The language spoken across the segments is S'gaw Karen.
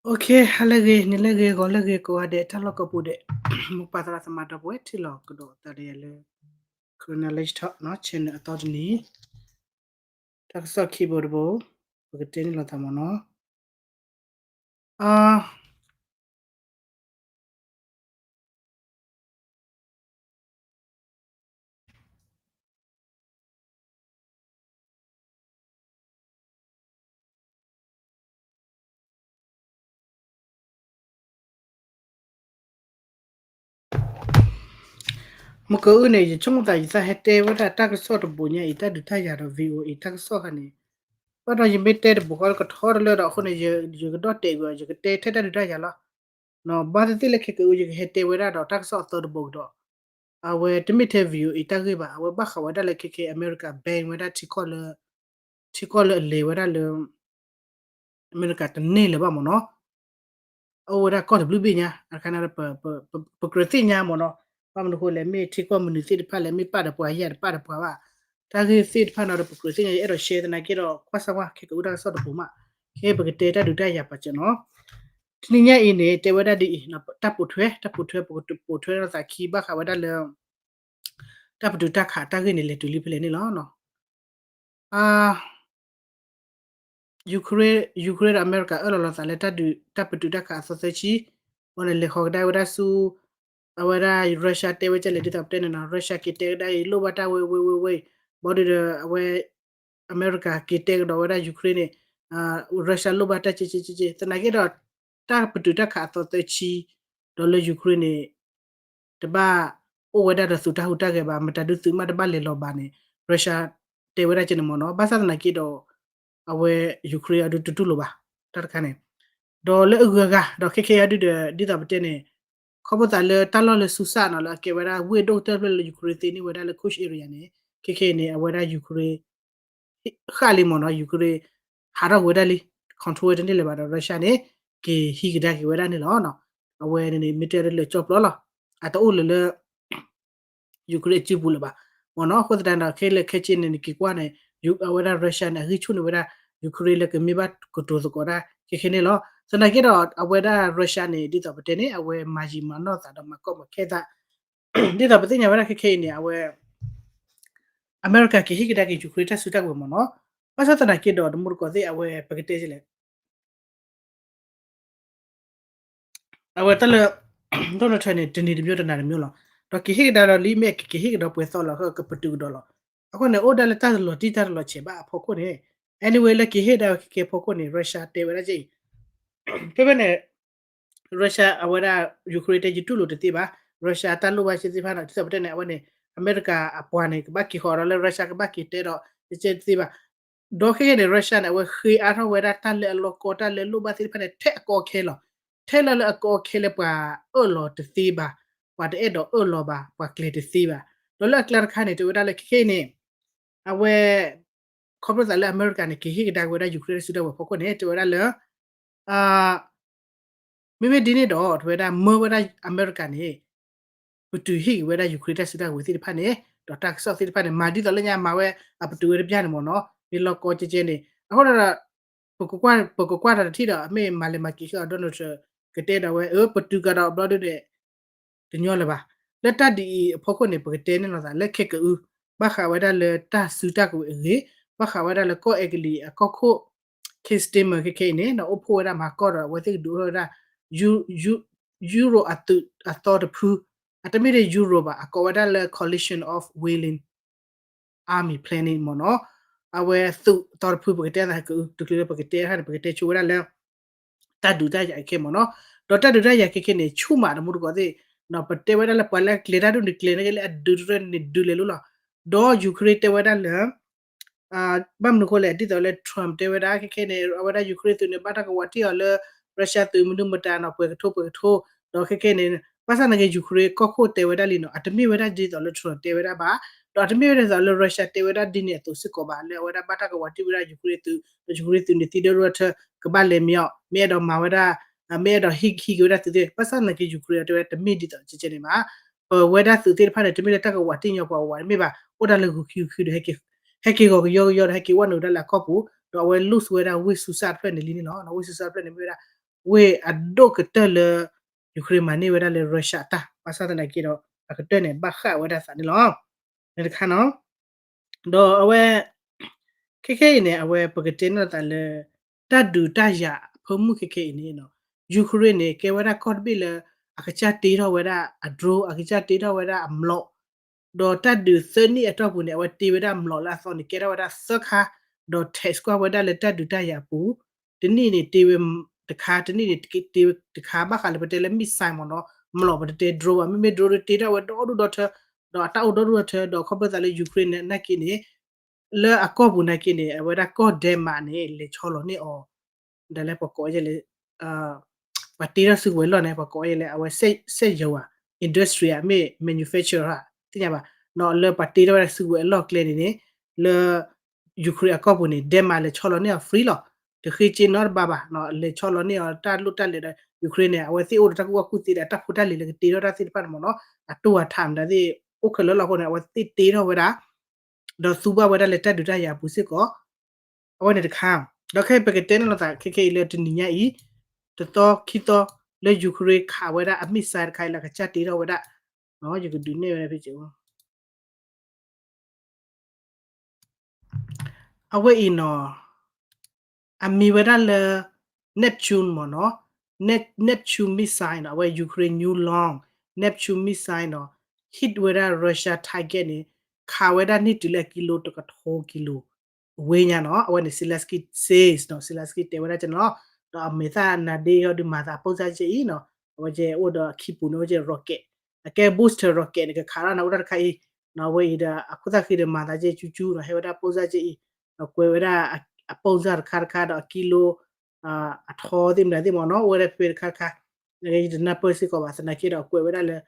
ဟါလၢအဂ့ၤ နံၤလၢအဂ့ၤ ဂီၤလၢအဂ့ၤ ကိးဂၤဒဲး တၢ်လီၢ်ကိးပူၤဒဲး မိၢ်ပၢ်သရၣ်သမါဒီပုၢ်ဝဲၢ် ထံၣ်လိာ်ကဒီးသးဒီးယၤလၢ Karen Knowledge Talk နီၤ channel အသီတနံၤ တၢ်ကစီၣ်ခံဘိတဘိ ပကတဲန့ၢ်လိာ်သးမ့ၢ်နီၤ မုၢ်ကအိၣ်န့ၣ် ယဆိကမိၣ်သး ယသးဟဲတဲဝဲဒၣ်တၢ်ကစီၣ်တဘိညါအံၤ တၢ်ဒုးတၢ်ယၤဒီး VOA တၢ်ကစီၣ်ခါန့ၣ် ဘၣ်ဒီးယမ့ၢ်တဲတဘိဃီကထီတလၢဒီး အဃိန့ၣ် ယကဒီၣ်တဲာ်ကွံာ် ယကတဲထဲတၢ်ဒုးတၢ်ယၤလီၤ. ဘၣ်သ့ၣ်သ့ၣ်လၢခဲကအိၣ် ယကဟဲတဲဝဲဒၣ်ဒီးတၢ်ကစီၣ်အသီတဘိကဒီး အဝဲတမ့ၢ်ထဲ VOA တၢ်ဂ့ၢ်ဘၣ် အဝဲဘၣ်ဃးဝဲဒၣ်လၢခဲခဲ အမဲရကၤ ban ဝဲဒၣ် ထံကီၢ်လၢအလဲၤဝဲဒၣ်လၢ အမဲရကၤတန့ၢ်လၢၤဘၣ်မ့ၢ်နီၤ အအိၣ်ဝဲဒၣ်ကီၢ်တဘျုးဘ့ၣ်ညါ အခါန့ၣ်ဒီး ပကြၢးသ့ၣ်ညါမ့ၢ်နီၤ ဘၣ်မနုၤအဃိလဲၣ် မ့ၢ်ထံကီၢ်မနုၤသ့ၣ်တဖၣ်လဲၣ် မ့ၢ်ပာ်ဒီးပှၤယဲၢ်တပာ်ဒီးပှၤဘၣ် တၢ်ဂ့ၢ်သ့ၣ်တဖၣ်န့ၣ်ဒီး ပကြၢးသ့ၣ်ညါ ယအဲၣ်ဒိး share သနာ်က့ဒီး ကွၢ်စၢ်ဝါ ခဲကအုၣ်တၢ်ကစီၣ်တဘိမး ခဲပကတဲတၢ်ဒုးတၢ်ယၤပာ်စၢၤနီၤ တနံၤညါအံၤန့ၣ် တဲဝဲဒၣ်ဒ်အံၤ တၢ်ပိာ်ထွဲ တၢ်ပိာ်ထွဲ ပကပိာ်ထွဲလိာ်သးခံ ဘၣ်ဃးဝဲဒၣ်လၢ တၢ်ပတုာ်တၢ်ခးတၢ်ဂ့ၢ်န့ၣ် လဲၤတုၤလံဖဲလဲၣ်န့ၣ်လီၤ. Ukraine, Ukraine ဒီးအမဲရကၤ အၢၣ်လီၤလိာ်သးလၢတၢ်ဒုး တၢ်ပတုာ်တၢ်ခးအသီသၢဆံ အဝဲန့ၣ် လဲၤဃီၤကဒါဝဲဒၣ်ဆူ အဝဲဒၣ် Russia တဲဝဲဒ်လဲၣ် ဒ်သိးပတဲန့ၣ်နီၤ Russia က့ၤတဲကဒါအံၤ လိၣ်ဘၣ်တၢ်ဝဲဝဲဝဲဝဲ ဘီဒုဒီး အဝဲ အမဲရကၤက့ၤတဲကဒီးဝဲဒၣ် Ukraine န့ၣ် Russia လိၣ်ဘၣ်တၢ်က့က့က့က့ သနာ်က့ဒီး တၢ်ပတုာ်တၢ်ခးအသီသၢဆံ ဒီးလၢ Ukraine န့ၣ် တဘၣ်အိၣ်ဝဲဒၣ်ဒီးသုးတၢ်ဟူးတၢ်ဂဲၤဘၣ် မတၤဒုသုးမးတဘၣ်လဲၤလီၤဘၣ်န့ၣ် Russia တဲဝဲဒၣ်ကဲန့ၣ်မ့ၢ်နီၤ ဘၣ်ဆၣ်သနာ်က့ဒီး အဝဲ Ukraine အဒုတတူၢ်လိာ်ဘၣ် တၢ်တခါန့ၣ် ဒီးလၢအဂုၤအဂၤ ဒီးခဲခဲအံၤဒုဒီး ဒ်သိးပတဲန့ၣ် ခီဖျိသးလၢတၢ်လီၢ်လၢဆူစၢ်နီၤ လၢအကဲဝဲဒၣ်ဝ့ၢ်ဒိၣ်ကတၢၢ်ဖျၢၣ်လၢ Ukraine သ့န့ၢ်ဝဲဒၣ်လၢ Kursk area န့ၣ် ခဲခဲအံၤန့ၣ် အဝဲဒၣ် Ukraine ဃၣ်လံမ့ၢ်နီၤ Ukraine ဟးထီၣ်ကွံာ်ဝဲဒၣ်လံ control ဝဲတန့ၢ်လၢၤဘၣ်ဒီး Russia န့ၣ် က့ၤဟံးကဒါက့ၤဝဲဒၣ်န့ၣ်လီၤ. အဝဲန့ၣ်န့ၣ် မ့ၢ်တဲလၢလၢာ်ကၠီပျီလီၤ. အတအိၣ်လၢၤလၢ Ukraine အစုပူၤလၢၤဘၣ် မ့ၢ်နီၤ အဃိသတးဒီး ခဲလၢာ်ခဲဆ့န့ၣ် နက့ၤကွၢ်န့ၣ် အဝဲဒၣ် Russia န့ၣ် အဂံၢ်ဆူၣ်န့ၢ်ဝဲဒၣ် Ukraine လၢကမ့ၢ်ဘၣ်ကတိၤသကိးတၢ် ခဲခဲန့ၣ်လီၤ. သနာ်က့ဒီး အဝဲဒၣ် Russia န့ၣ် ဒ်သိးပတဲန့ၣ် အဝဲမၤယံာ်မၤနီၢ်သးဒီးမၤကီၢ်မၤခဲသး ဒ်သိးပသ့ၣ်ညါဝဲဒၣ်ခဲခဲအံၤန့ၣ် အဝဲ အမဲရကၤက့ၤဟ့ၣ်ကဒါက့ၤ Ukraine တၢ်စုတၢ်ကဝဲၤမ့ၢ်နီၤ ဘၣ်ဆၣ်သနာ်က့ဒီး တမူတကိးသ့ၣ် အဝဲပကတဲလဲၣ် အဝဲတၢ်လၢ Donald Trump န့ၣ် တနံၤတမျိုးတနၤတမျိုးလီၤ. ဒီးက့ၤဟ့ၣ်ကဒါဒီးလံ မ့ၢ်ကက့ၤဟ့ၣ်ကဒီးပှဲၤသီလီၤ ကပတုာ်ကဒီးလီၤ. အဃိန့ၣ် အိၣ်ဒၣ်လၢတၢ်လီၤတံၢ်တၢ်လီၤဆဲးဘၣ်အဖီခိၣ်န့ၣ် anyway လၢက့ၤဟ့ၣ်ကဒါဝဲခဲကဲအဖီခိၣ်န့ၣ် Russia တဲဝဲဒၣ်ကဲအံၤ ဖဲဖဲန့ၣ် Russia အဝဲဒၣ် Ukraine တဲယတူၢ်လိာ်တသ့ဘၣ် Russia တၢ်လိၣ်ဘၣ်စ့သ့ၣ်တဖၣ်န့ၣ် ဒ်သိးပတဲန့ၣ် အဝဲန့ၣ် အမဲရကၤအပှၤန့ၣ် ကဘၣ်က့ၤဃီၤဒီးလၢ Russia ကဘၣ်က့ၤတဲဒီး တကဲတသ့ဘၣ် ဒီးခဲကဲန့ၣ် Russia န့ၣ် အဝဲဃ့အါထီၣ်ဝဲဒၣ်တၢ်လၢအလီၢ်ကီတၢ်လၢလိၣ်ဘၣ်သ့ၣ်တဖၣ်န့ၣ် ထဲအကီအခဲလီၤ. ထဲလၢလၢအကီအခဲလၢပှၤအၢၣ်လီၤတသ့ဘၣ် ပှၤတအဲၣ်ဒိးအၢၣ်လီၤဘၣ် ပှၤကျဲၤတသ့ဘၣ် ဒီးလၢအကျါတခါန့ၣ် တဲဝဲဒၣ်လၢခဲခဲအံၤန့ၣ် အဝဲ ခီဖျိသးလၢအမဲရကၤန့ၣ် က့ၤဟ့ၣ်ကဒါက့ၤဝဲဒၣ် Ukraine တၢ်စုတၢ်ဝဲၤဖီခိၣ်န့ၣ် တဲဝဲဒၣ်လၢ မ့မ့ၢ်ဒ်န့ၣ်ဒီး တဲဝဲဒၣ်မၢဝဲဒၣ်အမဲရကၤန့ၣ် ပတုာ်ဟ့ၣ်က့ၤဝဲဒၣ် Ukraine တၢ်စုတၢ်ဝဲၤသ့ၣ်တဖၣ်န့ၣ် ဒီးတၢ်ကစီၣ်သ့ၣ်တဖၣ်န့ၣ် မၤဒ်သိးလၢညါမၤဝဲ အပတုာ်ဝဲတဘျီန့ၣ်မ့ၢ်နီၤ မ့ၢ်လီၢ်ကီကဲကဲန့ၣ် အဃိဒီး ပကကွၢ်တၢ်တထံၣ်ဒီး အမ့ၢ်မၤလဲၤမၤက့ၤဃီ Donald Trump ကတဲဒီးဝဲ အၢ ပတုာ်ကဒီးဘျီဒုန့ၣ် တညီလၢၤဘၣ်. လၢတၢ်ဒ်အံၤအဖီခိၣ်န့ၣ် ပကတဲန့ၣ်လီၤသးလၢခဲကအု ဘၣ်ဃးဝဲဒၣ်လၢတၢ်စုတၢ်ကဝဲၤအဂ့ၢ် ဘၣ်ဃးဝဲဒၣ်လၢကီၢ်အဲကလံးအကီၢ်ခိၣ် Keir Starmer ခဲခဲအံၤန့ၣ် အိၣ်ဖှိၣ်ဝဲဒၣ်မၤကီၢ်ဒီးအဝဲသ့ၣ်ကဒုးအိၣ်ဝဲဒၣ် Euro အသုးအသီတဖု အတမ့ၢ်ဒ် Euro ဘၣ် အကိးဝဲဒၣ်လၢ Coalition of Willing Army Planning မ့ၢ်နီၤ အဝဲသုးအသီတဖု ပကတဲသးကတချုးလၢပကတဲတခါန့ၣ် ပကတဲဆိဝဲဒၣ်လၢ တၢ်ဒုးတၢ်ယၤခဲမ့ၢ်နီၤ ဒီးတၢ်ဒုးတၢ်ယၤခဲခဲန့ၣ် ဆူၣ်မးတမူတကိးသ့ၣ် ပတဲဝဲဒၣ်လၢပှၤလၢအကျဲၤတၢ်ဒုးန့ၣ် ကျဲၤန့ၢ်က့ၤလၢအဒုးတရၢန့ၣ် ဒုးလဲၤလိၤလီၤ. ဒီး Ukraine တဲဝဲဒၣ်လၢ ဘၣ်မနုၤအဃိလဲၣ် ဒ်သိးလၢ Trump တဲဝဲဒၣ်ခဲခဲန့ၣ် အဝဲဒၣ် Ukraine သုးန့ၣ် ဘၣ်တၢ်ကဝးတံၢ်အီၤလၢ Russia သုးမနုၤမတၤနီၤ ပှဲၤကထိပှဲၤကထိ ဒီးခဲခဲန့ၣ် ဘၣ်ဆၣ်သနာ်က့ Ukraine ကီၢ်ခိၣ်တဲဝဲဒၣ်လံနီၤ အတမ့ၢ်ဝဲဒၣ်ဒ်သိးလၢ Trump တဲဝဲဒၣ်ဘၣ် ဒီးအတမ့ၢ်ဝဲဒၣ်ဒ်သိးလၢ Russia တဲဝဲဒၣ်ဒ်န့ၣ်အသိးစ့ၢ်ကီးဘၣ် လၢအဝဲဒၣ်ဘၣ်တၢ်ကဝးတံၢ်ဝဲဒၣ် Ukraine သုး ဒီး Ukraine သုးန့ၣ်သံဒၢရၢထၢ ကဘၣ်လဲၤမ့ၢ်အီၤ မ့ၢ်အဲၣ်ဒိးမၤဝဲဒၣ် မ့ၢ်အဲၣ်ဒိးဟံးဟံးက့ၤဝဲဒၣ်သုးသ့ၣ် ဘၣ်ဆၣ်သနာ်က့ Ukraine တဲဝဲတမ့ၢ်ဒ်သိးကဲကဲန့ၣ်ဘၣ် ပဝဲဒၣ်သုးသ့ၣ်တဖၣ်န့ၣ် တမ့ၢ်လၢတၢ်ကဝးတံၢ်ညီပှၤဝးတမ့ၢ်ဘၣ် အိၣ်ဒၣ်လၢဂုာ်ခံဂုာ်ခံဒီး ဟဲက့ၤဂီၤကယီကယီဒီး ဟဲက့ၤဝဲနုာ်ဝဲဒၣ်လၢအကီၢ်ပူၤ ဒီးအဝဲ lose ဝဲဒၣ်ဝ့ၢ်ဆူးစၢ်တဖျၢၣ်န့ၣ်လံန့ၣ်လီၤ. ဝ့ၢ်ဆူးစၢ်တဖျၢၣ်န့ၣ်မ့ၢ်ဝဲဒၣ် ဝ့ၢ်အဒိၣ်ကတၢၢ်လၢ Ukraine မၤန့ၢ်ဝဲဒၣ်လၢ Russia အတၢ်, ဘၣ်ဆၣ်သနာ်က့ဒီး အကတၢၢ်န့ၣ် ဘၣ်ဃးဝဲဒၣ်သးန့ၣ်လီၤ. န့ၣ်တခါနီၤ. ဒီးအဝဲ ခဲခဲအံၤန့ၣ် အဝဲပကတဲန့ၢ်သးလၢ တၢ်ဒုးတၢ်ယၤအဖၢမုၢ်ခဲခဲအံၤန့ၣ်နီၤ, Ukraine န့ၣ် ကဲဝဲဒၣ်ကီၢ်တဘ့ၣ်လၢ အကစၢ်တ့ထီၣ်ဝဲဒၣ်အ drone, အကစၢ်တ့ထီၣ်ဝဲဒၣ်အမျိာ်, ဒီးတၢ်ဒုးသၢနံၣ်အတီၢ်ပူၤန့ၣ် အဝဲတ့ဝဲဒၣ်မျိာ်လၢအသီန့ၣ် ကဲထီၣ်ဝဲဒၣ်သၢခါ, ဒီး test ကွၢ်ဝဲဒၣ်လၢတၢ်ဒုးတၢ်ယၤအပူၤ, တနံၣ်န့ၣ်တ့ဝဲတခါ, တနံၣ်န့ၣ်တ့ဝဲတခါ, ဘၣ်ဃးလၢပတဲလၢ missile မ့ၢ်နီၤ, မျိာ်ပတတဲ drone ဘၣ်, မ့မ့ၢ် drone တ့ထီၣ်ဝဲဒီဒူၣ်ဒီထၢ, ဒီးအတၢ်အိၣ်ဒီဒူၣ်ဒီထၢ, ဒီးခီဖျိသးလၢ Ukraine န့ၣ် နာ်က့န့ၣ် လၢအကီၢ်ပူၤနာ်က့န့ၣ် အဝဲဒၣ်ကီၢ် Denmark န့ၣ် လဲၤဆီလီၤန့ၢ်အီၤ, ဒီးလၢပှၤကိးဝဲလဲၣ်, ပှၤတ့ထီၣ်စုကဝဲၤလီၢ်န့ၣ် ပှၤကိးဝဲလဲၣ် အဝဲ စက်ရုံ industry မ့ၢ် manufacturer သ့ၣ်ညါဘၣ်, လၢပှၤတ့ထီၣ်ဝဲဒၣ်စုကဝဲၤအလီၢ်ကျဲန့ၣ်န့ၣ် လၢ Ukraine အကီၢ်ပူၤန့ၣ် Denmark လဲၤဆီလီၤန့ၢ်အီၤ free လီၤ, တဃ့က့နီတဘ့ၣ်ဘၣ်, လဲၤဆီလီၤန့ၢ်အီၤတၢ်လိၣ်တၢ်လဲၤဒီး Ukraine န့ၣ် အဝဲသ့ၣ်အိၣ်ဒီးတၢ်ကူၣ်ဘၣ်ကူၣ်သ့ဒီး အတၢ်ဖိတၢ်လံၤလၢကတ့ထီၣ်တၢ်သ့ၣ်တဖၣ်န့ၣ်မ့ၢ်နီၤ, အတိၢ်အထးမတၤသ့ၣ် အိၣ်ခဲလၢာ်လီၤအဃိန့ၣ် အဝဲသ့ၣ်တ့ထီၣ်ဝဲဒၣ် ဒီးသူဘၣ်ဝဲဒၣ်လၢတၢ်ဒုးတၢ်ယၤအပူၤစ့ၢ်ကီး, အဝဲန့ၣ်တခါ, ဒီးခဲအံၤပကတဲန့ၢ်လိာ်သးခဲခဲအံၤလၢတနံၤညါအံၤ, တသီခံသီ လၢ Ukraine ခးဝဲဒၣ်အ missile တခါအံၤလၢအကစၢ်တ့ထီၣ်ဝဲဒၣ်, ယကဒုးနဲၣ်ဝဲဒၣ်ဖဲကၠိ အဝဲအံၤနီၤ, အမံၤဝဲဒၣ်လၢ Neptune မ့ၢ်နီၤ, Neptune missile နီၤ, အဝဲ Ukraine ညူ long Neptune missile နီၤ, hit ဝဲဒၣ် Russia target န့ၣ် ခးဝဲဒၣ်န့ၢ်တုၤလၢအကံလိ တကထိကံလိ ဝ့ၢ်ညါနီၤ, အဝဲန့ၣ် Zelensky says နီၤ, Zelensky တဲဝဲဒၣ်ကဲန့ၣ်လီၤ, ဒီးအမဲာ်သၣ်နါဒ့ဒီးမၤသးအပိၢ်စၢ်ကဲအံၤနီၤ, အဝဲကဲအိၣ်ဒီးအခံပူၤန့ၣ် အဝဲကဲ rocket, အကဲ booster rocket န့ၣ် ကခးထီၣ်န့ၣ်အိၣ်ဒၣ်တခါအံၤ, နီၤ, အဝဲအံၤဒီးအခိၣ်သၣ်ဃံဒီးမၤသးကဲကၠူကၠူနီၤ, ဟဲဝဲဒၣ်ပိၢ်စၢ်ကဲအံၤ, ဒီးကွဲးဝဲဒၣ်အပိၢ်စၢ်တခါတခါဒီးအကံလိ အထီသ့ၣ်မတၤသ့ၣ်မ့ၢ်နီၤ, အိၣ်ဝဲဒၣ်ဖဲဖဲတခါတခါ, ယတနၢ်ပၢၢ်စ့ၢ်ကီးဘၣ်, သနာ်က့ဒီးကွဲးဝဲဒၣ်လၢ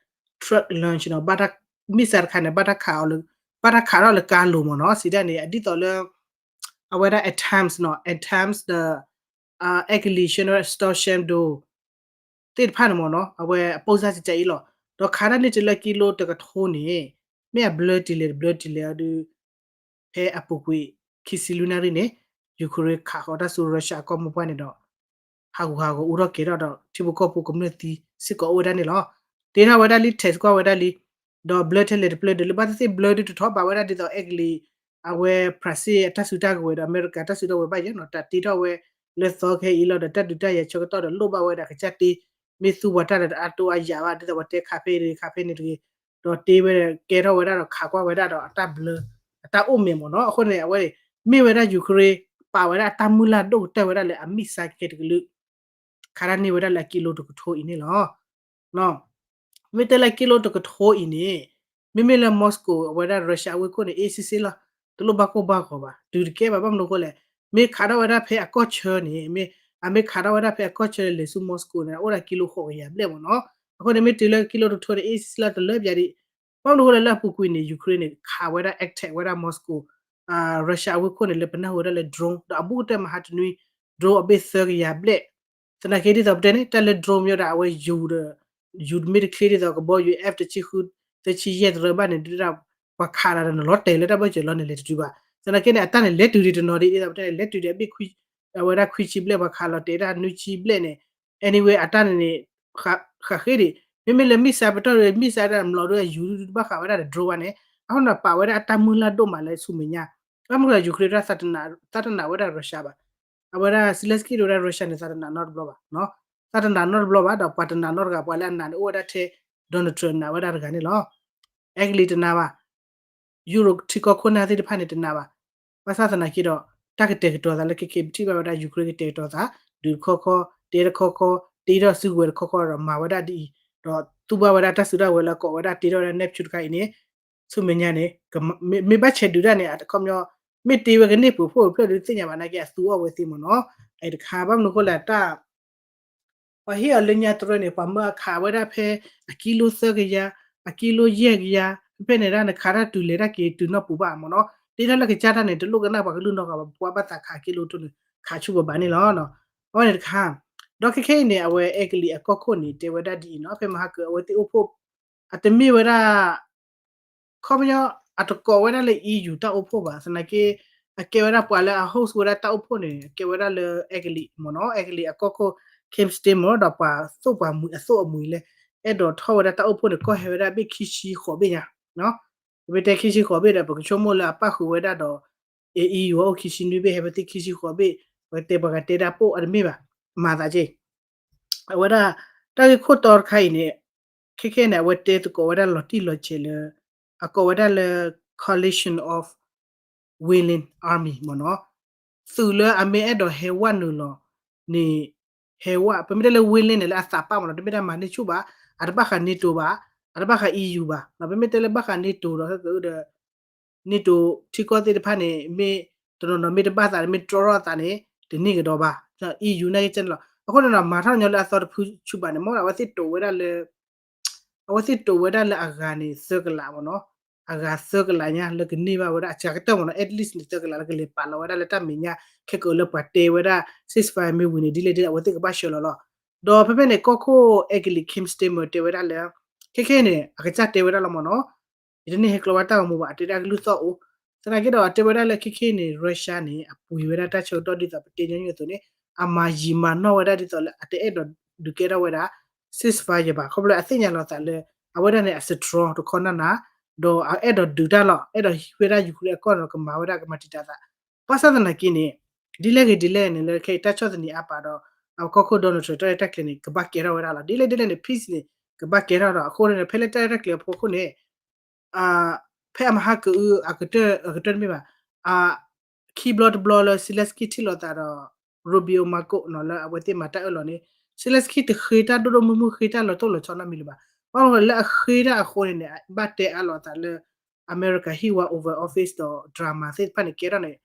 truck launch နီၤ, ဘၣ်တၢ် missile တခါန့ၣ် ဘၣ်တၢ်ခးအီၤလၢ, ဘၣ်တၢ်ခးထီၣ်လၢကါလိၤမ့ၢ်နီၤ, စံးဒၣ်န့ၣ် အဒ်သိးလၢ အဝဲဒၣ် ATACMS နီၤ, ATACMS ဒီး အဲကလံး Storm Shadow သ့ၣ်တဖၣ်န့ၣ်မ့ၢ်နီၤ, အဝဲအပိၢ်စၢ်ကဲအံၤလီၤ, ဒီးခးဒၣ်န့ၢ်တုၤလၢကံလိတကထိန့ၣ်, မ့ၢ်အဘျၢတုၤလဲၣ်တဘျၢတုၤလဲၣ်အီၤဒီး ဖဲအပူၤကွံာ် ခံဆံလွံၢ်နၣ်ရံၣ်န့ၣ် Ukraine ခးဃီၤတၢ်ဆူ Russia အကီၢ်မိၢ်ပှၢ်န့ၣ်ဒီး ဟးဂူာ်ဟးဂီၤအူထီၣ်ကဲၤထီၣ်ဒီး ထံဖိကီၢ်ဖိကမျၢၢ်သံစ့ၢ်ကီးအိၣ်ဝဲဒၣ်န့ၣ်လီၤ. တ့ထီၣ်ဝဲဒၣ်လံ test ကွၢ်ဝဲဒၣ်လံ, ဒီးဘျၢထဲလဲၣ်တဘျၢဒီး လၢဘၣ်သ့ၣ်သ့ၣ်ဘျၢဒုးတထီၣ်ဘၣ်ဝဲဒၣ်ဒ်သိးအဲကလံး အဝဲဖြးစ့ၣ်အတၢ်စုတၢ်ကဝဲၤဒီး အမဲရကၤတၢ်စုတၢ်ကဝဲၤဘၣ်ယဲနီၤ, တၢ်တ့ထီၣ်ဝဲလၢသီခဲအံၤလီၤဒီး တၢ်ဒုးတၢ်ယၤဆၢကတီၢ်ဒီးလိၣ်ဘၣ်ဝဲဒၣ်ကစၢ်တ့ မ့ၢ်သူဝဲတၢ်ဒီးအတိအယၤဘၣ် ဒ်သိးပှၤတဲခးဖဲအံၤတဂ့ၤ ခးဖဲန့ၣ်တဂ့ၤ, ဒီးတ့ဝဲကဲထီၣ်ဝဲဒၣ်ဒီးခးကွၢ်ဝဲဒၣ်ဒီးအတၢ်ဘျၢ အတၢ်အိၣ်မဲာ်မ့ၢ်နီၤ. အဃိန့ၣ် အဝဲန့ၣ် မ့ၢ်ဝဲဒၣ် Ukraine ပာ်ဝဲဒၣ်အတၢ်မုၢ်လၢ်ဒိၣ်ကတၢၢ်ဝဲဒၣ်လၢအ missile ခဲကလုာ် ခးတၢ်န့ၢ်ဝဲဒၣ်လၢအကံလိတကထိအံၤန့ၣ်လီၤ. မ့ၢ်တဲလၢကံလိတကထိအံၤန့ၣ် မ့မ့ၢ်လၢ Moscow အဝဲဒၣ် Russia အဝ့ၢ်ခိၣ်န့ၣ် အ့ၣ်စ့ၣ်စ့ၣ်လီၤ, တလိၣ်ဘၣ်ကိၢ်ဘၣ်ဂီၤဘၣ်, တုၤတကဲဘၣ် ဘၣ်မနုၤအဃိလဲၣ်, မ့ၢ်ခးထီၣ်ဝဲဒၣ်ဖဲအကီၢ်ဆၢန့ၣ် မ့ၢ် အမ့ၢ်ခးထီၣ်ဝဲဒၣ်ဖဲအကီၢ်ဆၢလဲၤဆူ Moscow န့ၣ် အိၣ်ဒၣ်ကံလိဃိးကယၤဘျဲၣ်မ့ၢ်နီၤ. အဃိန့ၣ် မ့ၢ်တုၤလၢကံလိတကထိန့ၣ် အ့ၣ်စ့ၣ်စ့ၣ်လီၤ တလၢပျၢ်ဒံး, ဘၣ်မနုၤအဃိလဲၣ် လၢအပူၤကွံာ်န့ၣ် Ukraine န့ၣ် ခးဝဲဒၣ် attack ဝဲဒၣ် Moscow, Russia အဝ့ၢ်ခိၣ်န့ၣ် လၢပနၢ်ဟူဝဲဒၣ်လၢ drone ဒီးအဘူးကတၢၢ်မဟါတနွံ drone အဘ့ၣ်သၢကယၤဘျဲၣ်, သနာ်က့ဒ်သိးပတဲန့ၣ် တၢ်လၢ drone မ့ၢ်ဒီး အဝဲယူၤဒီး ယူၤမ့ၢ်တချ့ဒ်သိးကဘီယူၤ F တဆံဃု သၢဆံယဲၢ်တရၢဘၣ်န့ၣ် ဒ်ပှၤခးလီၤဒီးနလီၤတဲာ်လၢတၢ်ဘၢၣ်စၢၤလီၤန့ၣ် လဲၤတတုၤဘၣ်. သနာ်က့န့ၣ် အတၢ်န့ၣ် လဲၤတုၤဒံးတနီၤဒံး ဒ်သိးပတဲန့ၣ် လဲၤတုၤဒံးအဘ့ၣ်ခွံ အဝဲဒၣ်ခွံဆံဘျဲၣ် ပှၤခးလီၤတဲာ်ဒၣ်နွံဆံဘျဲၣ်န့ၣ် anyway အတၢ်န့ၣ်န့ၣ် ဃးဃ့ဒံး, မ့မ့ၢ်လၢ missile ပတီၢ်ဒီး missile ဒၣ်မျိာ်ဒီးယူၤဘၣ်ဃးဝဲဒၣ်ဒီး drone ဘၣ်န့ၣ် အဃိန့ၣ် ပာ်ဝဲဒၣ်အတၢ်မုၢ်လၢ်ဒိၣ်မးလၢဆူမဲာ်ညါ, ဘၣ်မနုၤလဲၣ် Ukraine ဒၣ် သးတနာ်ဝဲဒၣ် Russia ဘၣ်. အဝဲဒၣ် Zelensky ဒၣ်ဝဲဒၣ် Russia န့ၣ် သးတနာ်နီတဘျီဘၣ်နီၤ, သးတနာ်နီတဘျီဘၣ် ဒီးပှၤတနာ်နီတဂၤ ပှၤလၢအနာ်န့ၣ် အိၣ်ဝဲဒၣ်ထဲ Donald Trump နာ်ဝဲဒၣ်တဂၤန့ၣ်လီၤ. အဲကလံးတနာ်ဘၣ်, Europe ထံကီၢ်ခိၣ်နၢ်သ့ၣ်တဖၣ်န့ၣ်တနာ်ဘၣ်. ဘၣ်ဆၣ်သနာ်က့ဒီး တၢ်ကတဲာ်ကတီၤသးလၢခဲက့ ပထံၣ်ဘၣ်ဝဲဒၣ် Ukraine ကတဲာ်ကတီၤသး ဒုးတခီခီ တဲတခီခီ တ့ထီၣ်စုကဝဲၤတခီခီဒီး မၤဝဲဒၣ်ဒ်အံၤ, ဒီးသူၣ်ဘၣ်ဝဲဒၣ်တၢ်စုတၢ်ဝဲၤလၢ ကိးဝဲဒၣ်တ့ထီၣ်ဝဲဒၣ် Neptune တခါအံၤန့ၣ် ဆူမဲာ်ညါန့ၣ် မ့ၢ်ဘၣ်ဆဲးဒုးတၢ်န့ၣ် အခီပညီ မ့ၢ်တ့ဝဲကန့ၢ်ပှိၤဖှိၣ်ဖျၢၣ်ဒုးသ့ၣ်ညါဘၣ်နာ်က့ အသူအီၣ်ဝဲသ့မ့ၢ်နီၤ. အတခါ ဘၣ်မနုၤအဃိလဲၣ် တၢ် ပှၤဟ့ၣ်အီၤလၢညါတရၢန့ၣ် ပှၤမၢအခးဝဲဒၣ်ဖဲ အကံလိသၢကယၤ, အကံလိယဲၢ်ကယၤ, ဖဲဖဲန့ၣ်ဒၣ်နခးတၢ်တုၤလဲၤတၢ်က့ၤတုၤနီၢ်ပူၤဘၣ်မ့ၢ်နီၤ. တ့ထီၣ်လၢကစၢ်တၢ်န့ၣ် တလိၣ်ကနၣ်ပှၤကလုၢ်နီတဂၤဘၣ်, ပှၤဘၣ်သးခးကံလိတၢ်န့ၣ် ခးဆူပဘၣ်န့ၣ်လီၤ. အဝဲန့ၣ်တခါ, ဒီးခဲခဲအံၤန့ၣ် အဝဲအဲကလံးအကီၢ်ခိၣ်န့ၣ် တဲဝဲဒၣ်ဒ်အံၤနီၤ, ဖဲမဟါကၢအဝဲသ့ၣ်အိၣ်ဖှိၣ် အတမ့ၢ်ဝဲဒၣ် ခီပညီ အတကိးဝဲဒၣ်လၢ E U တၢ်အိၣ်ဖှိၣ်ဘၣ်, သနာ်က့ အကဲဝဲဒၣ်ပှၤလၢအ host ဝဲဒၣ်တၢ်အိၣ်ဖှိၣ်န့ၣ် အကဲဝဲဒၣ်လၢအဲကလံးမ့ၢ်နီၤ, အဲကလံးအကီၢ်ခိၣ် Keir Starmer ဒီးပှၤသိၣ်ပှၤမှံအသိၣ်အမှံၤလၢ အဲၣ်ဒိးထီၣ်ဝဲဒၣ်တၢ်အိၣ်ဖှိၣ်န့ၣ် ကီၢ်ဟဲဝဲဒၣ်ဘ့ၣ်ခံဆံဃိးဘ့ၣ်ညါ, ပမ့ၢ်တဲခံဆံဃိးဘ့ၣ်ဒီး ပကဆိကမိၣ်လၢအပၣ်ဃုာ်ဝဲဒၣ်ဒီး EU အအိၣ်ခံဆံနွံဘ့ၣ် ဟဲဝဲသ့ၣ်ခံဆံဃိးဘ့ၣ်, ပတဲပှၤကတဲဒၣ်ပိၣ်အတမ့ၢ်ဘၣ်, မၤသးက့ အဝဲဒၣ် တၢ်ဂ့ၢ်ခိၣ်တီတခါအံၤန့ၣ် ခဲခဲန့ၣ် အဝဲတဲသကိးဝဲဒၣ်လီၤတံၢ်လီၤဆဲးလၢ အကိးဝဲဒၣ်လၢ coalition of willing army မ့ၢ်နီၤ, သုးလၢအမ့ၢ်အဲၣ်ဒိးဟဲဝဲနုာ်လီၤန့ၣ် ဟဲဝဲ ပမ့ၢ်တဲလၢ willing န့ၣ် လၢအသးပာ်မ့ၢ်နီၤ, တမ့ၢ်တၢ်မၤန့ၢ်ဆူၣ်ဘၣ်, အတဘၣ်ဃး NATO ဘၣ်, အတဘၣ်ဃး EU ဘၣ်, ပမ့ၢ်တဲလၢဘၣ်ဃး NATO ဒီး ဟဲကဒီး NATO ထံကီၢ်သ့ၣ်တဖၣ်န့ၣ် မ့ၢ်တနီၤနီၤမ့ၢ်တဘၣ်သး မ့ၢ်တြီထီၣ်သးန့ၣ် တန့ၢ်ကဒီးဘၣ်, EU နာ်က့န့ၣ်လီၤ. အဃိန့ၣ်ဒီး မၤထီၣ်ညီလၢအသီတဖုဆူၣ်ဘၣ်န့ၣ် မ့ၢ်အဝဲသ့ၣ်တိာ်ဝဲဒၣ်လၢ အဝဲသ့ၣ်တိာ်ဝဲဒၣ်လၢအဂၤန့ၣ် သၢကလးမ့ၢ်နီၤ, အဂၤသၢကလးညါလၢကန့ၢ်ဘၣ်ဝဲဒၣ် အစှၤကတၢၢ်မ့ၢ်နီၤ, at least န့ၣ် သၢကလးလၢကလဲၤပာ်လီၤဝဲဒၣ်လၢတၢ်မဲာ်ညါ ခဲကလၢပှၤတဲဝဲဒၣ် ceasefire မ့ၢ်ဝံၤန့ၣ် ဒ်လဲၣ်ဒ်လဲၣ် အဝဲသ့ၣ်ကဘၣ်ဆှၢလီၤလီၤ. ဒီးဖဲဖဲန့ၣ် ကီၢ်ခိၣ်အဲကလံး Keir Starmer တဲဝဲဒၣ်လၢ ခဲခဲန့ၣ် အကစၢ်တဲဝဲဒၣ်လီၤမ့ၢ်နီၤ, ယတန့ၢ်ဟဲကျီဝဲတၢ်ဂီၤမူဘၣ်, အတဲဒၣ်ကလုၢ်သီၣ်အိၣ်, သနာ်က့ဒီး အတဲဝဲဒၣ်လၢ ခဲခဲန့ၣ် Russia န့ၣ် အပှ့ၤဝဲဒၣ်တၢ်ဆၢကတီၢ်ဒ်သိးပတဲညီနုၢ်အသိးန့ၣ် အမၤယံာ်မၤနီၢ်ဝဲဒၣ်ဒ်သိးလၢအတအဲၣ်ဒိးဒုးကဲထီၣ်ဝဲဒၣ် ceasefire ဘၣ်, ခီဖျိအသ့ၣ်ညါလီၤသးလၢ အဝဲဒၣ်န့ၣ် အ strong တခီနၢ်နၢ်, ဒီးအအဲၣ်ဒိးဒုးတၢ်လီၤ, အဲၣ်ဒိးဟံးဝဲဒၣ် Ukraine အကီၢ်ဒီးကမၤဝဲဒၣ်ကမၤတံာ်တာ်သး, ဘၣ်ဆၣ်သနာ်က့န့ၣ် ဒ်လဲၣ်ဂ့ၤဒ်လဲၣ်န့ၣ် လၢခဲအံၤတၢ်ဆီၣ်သနံးအါပာ်ဒီး အကီၢ်ခိၣ် Donald Trump တၢ်ရဲၣ်တၢ်ကျဲၤန့ၣ် ကဘၣ်ကဲထီၣ်ဝဲဒၣ်လီၤ, ဒ်လဲၣ်ဒ်လဲၣ်န့ၣ် peace န့ၣ် ကဘၣ်ကဲထီၣ်ဒီး အဃိန့ၣ် ဖဲလၢတၢ်ရဲၣ်တၢ်ကျဲၤအဖီခိၣ်န့ၣ် ဖဲအမဟါကအုအကတၢၢ် အကတၢၢ်တမ့ၢ်ဘၣ်, အ ခံဘျီတဘျီလၢ Zelensky ထံၣ်လိာ်သးဒီး Rubio Marco နီၤ လၢအဝဲသ့ၣ်မၤတၢ်အၢၣ်လီၤန့ၣ် Zelensky တဃ့တၢ်ဒိၣ်ဒိၣ်မုၢ်မုၢ် ဃ့တၢ်လီၤတိၢ်လီၤဆီနီတမံၤလၢၤဘၣ်. ဘၣ်မနုၤလၢအဃ့တၢ်အဃိန့ၣ်န့ၣ် ဘၣ်တဲအါလိာ်သးလၢ အမဲရကၤဟံၣ်ဝါ Oval Office ဒီး drama သ့ၣ်တဖၣ်န့ၣ် ကဲထီၣ်န့ၣ်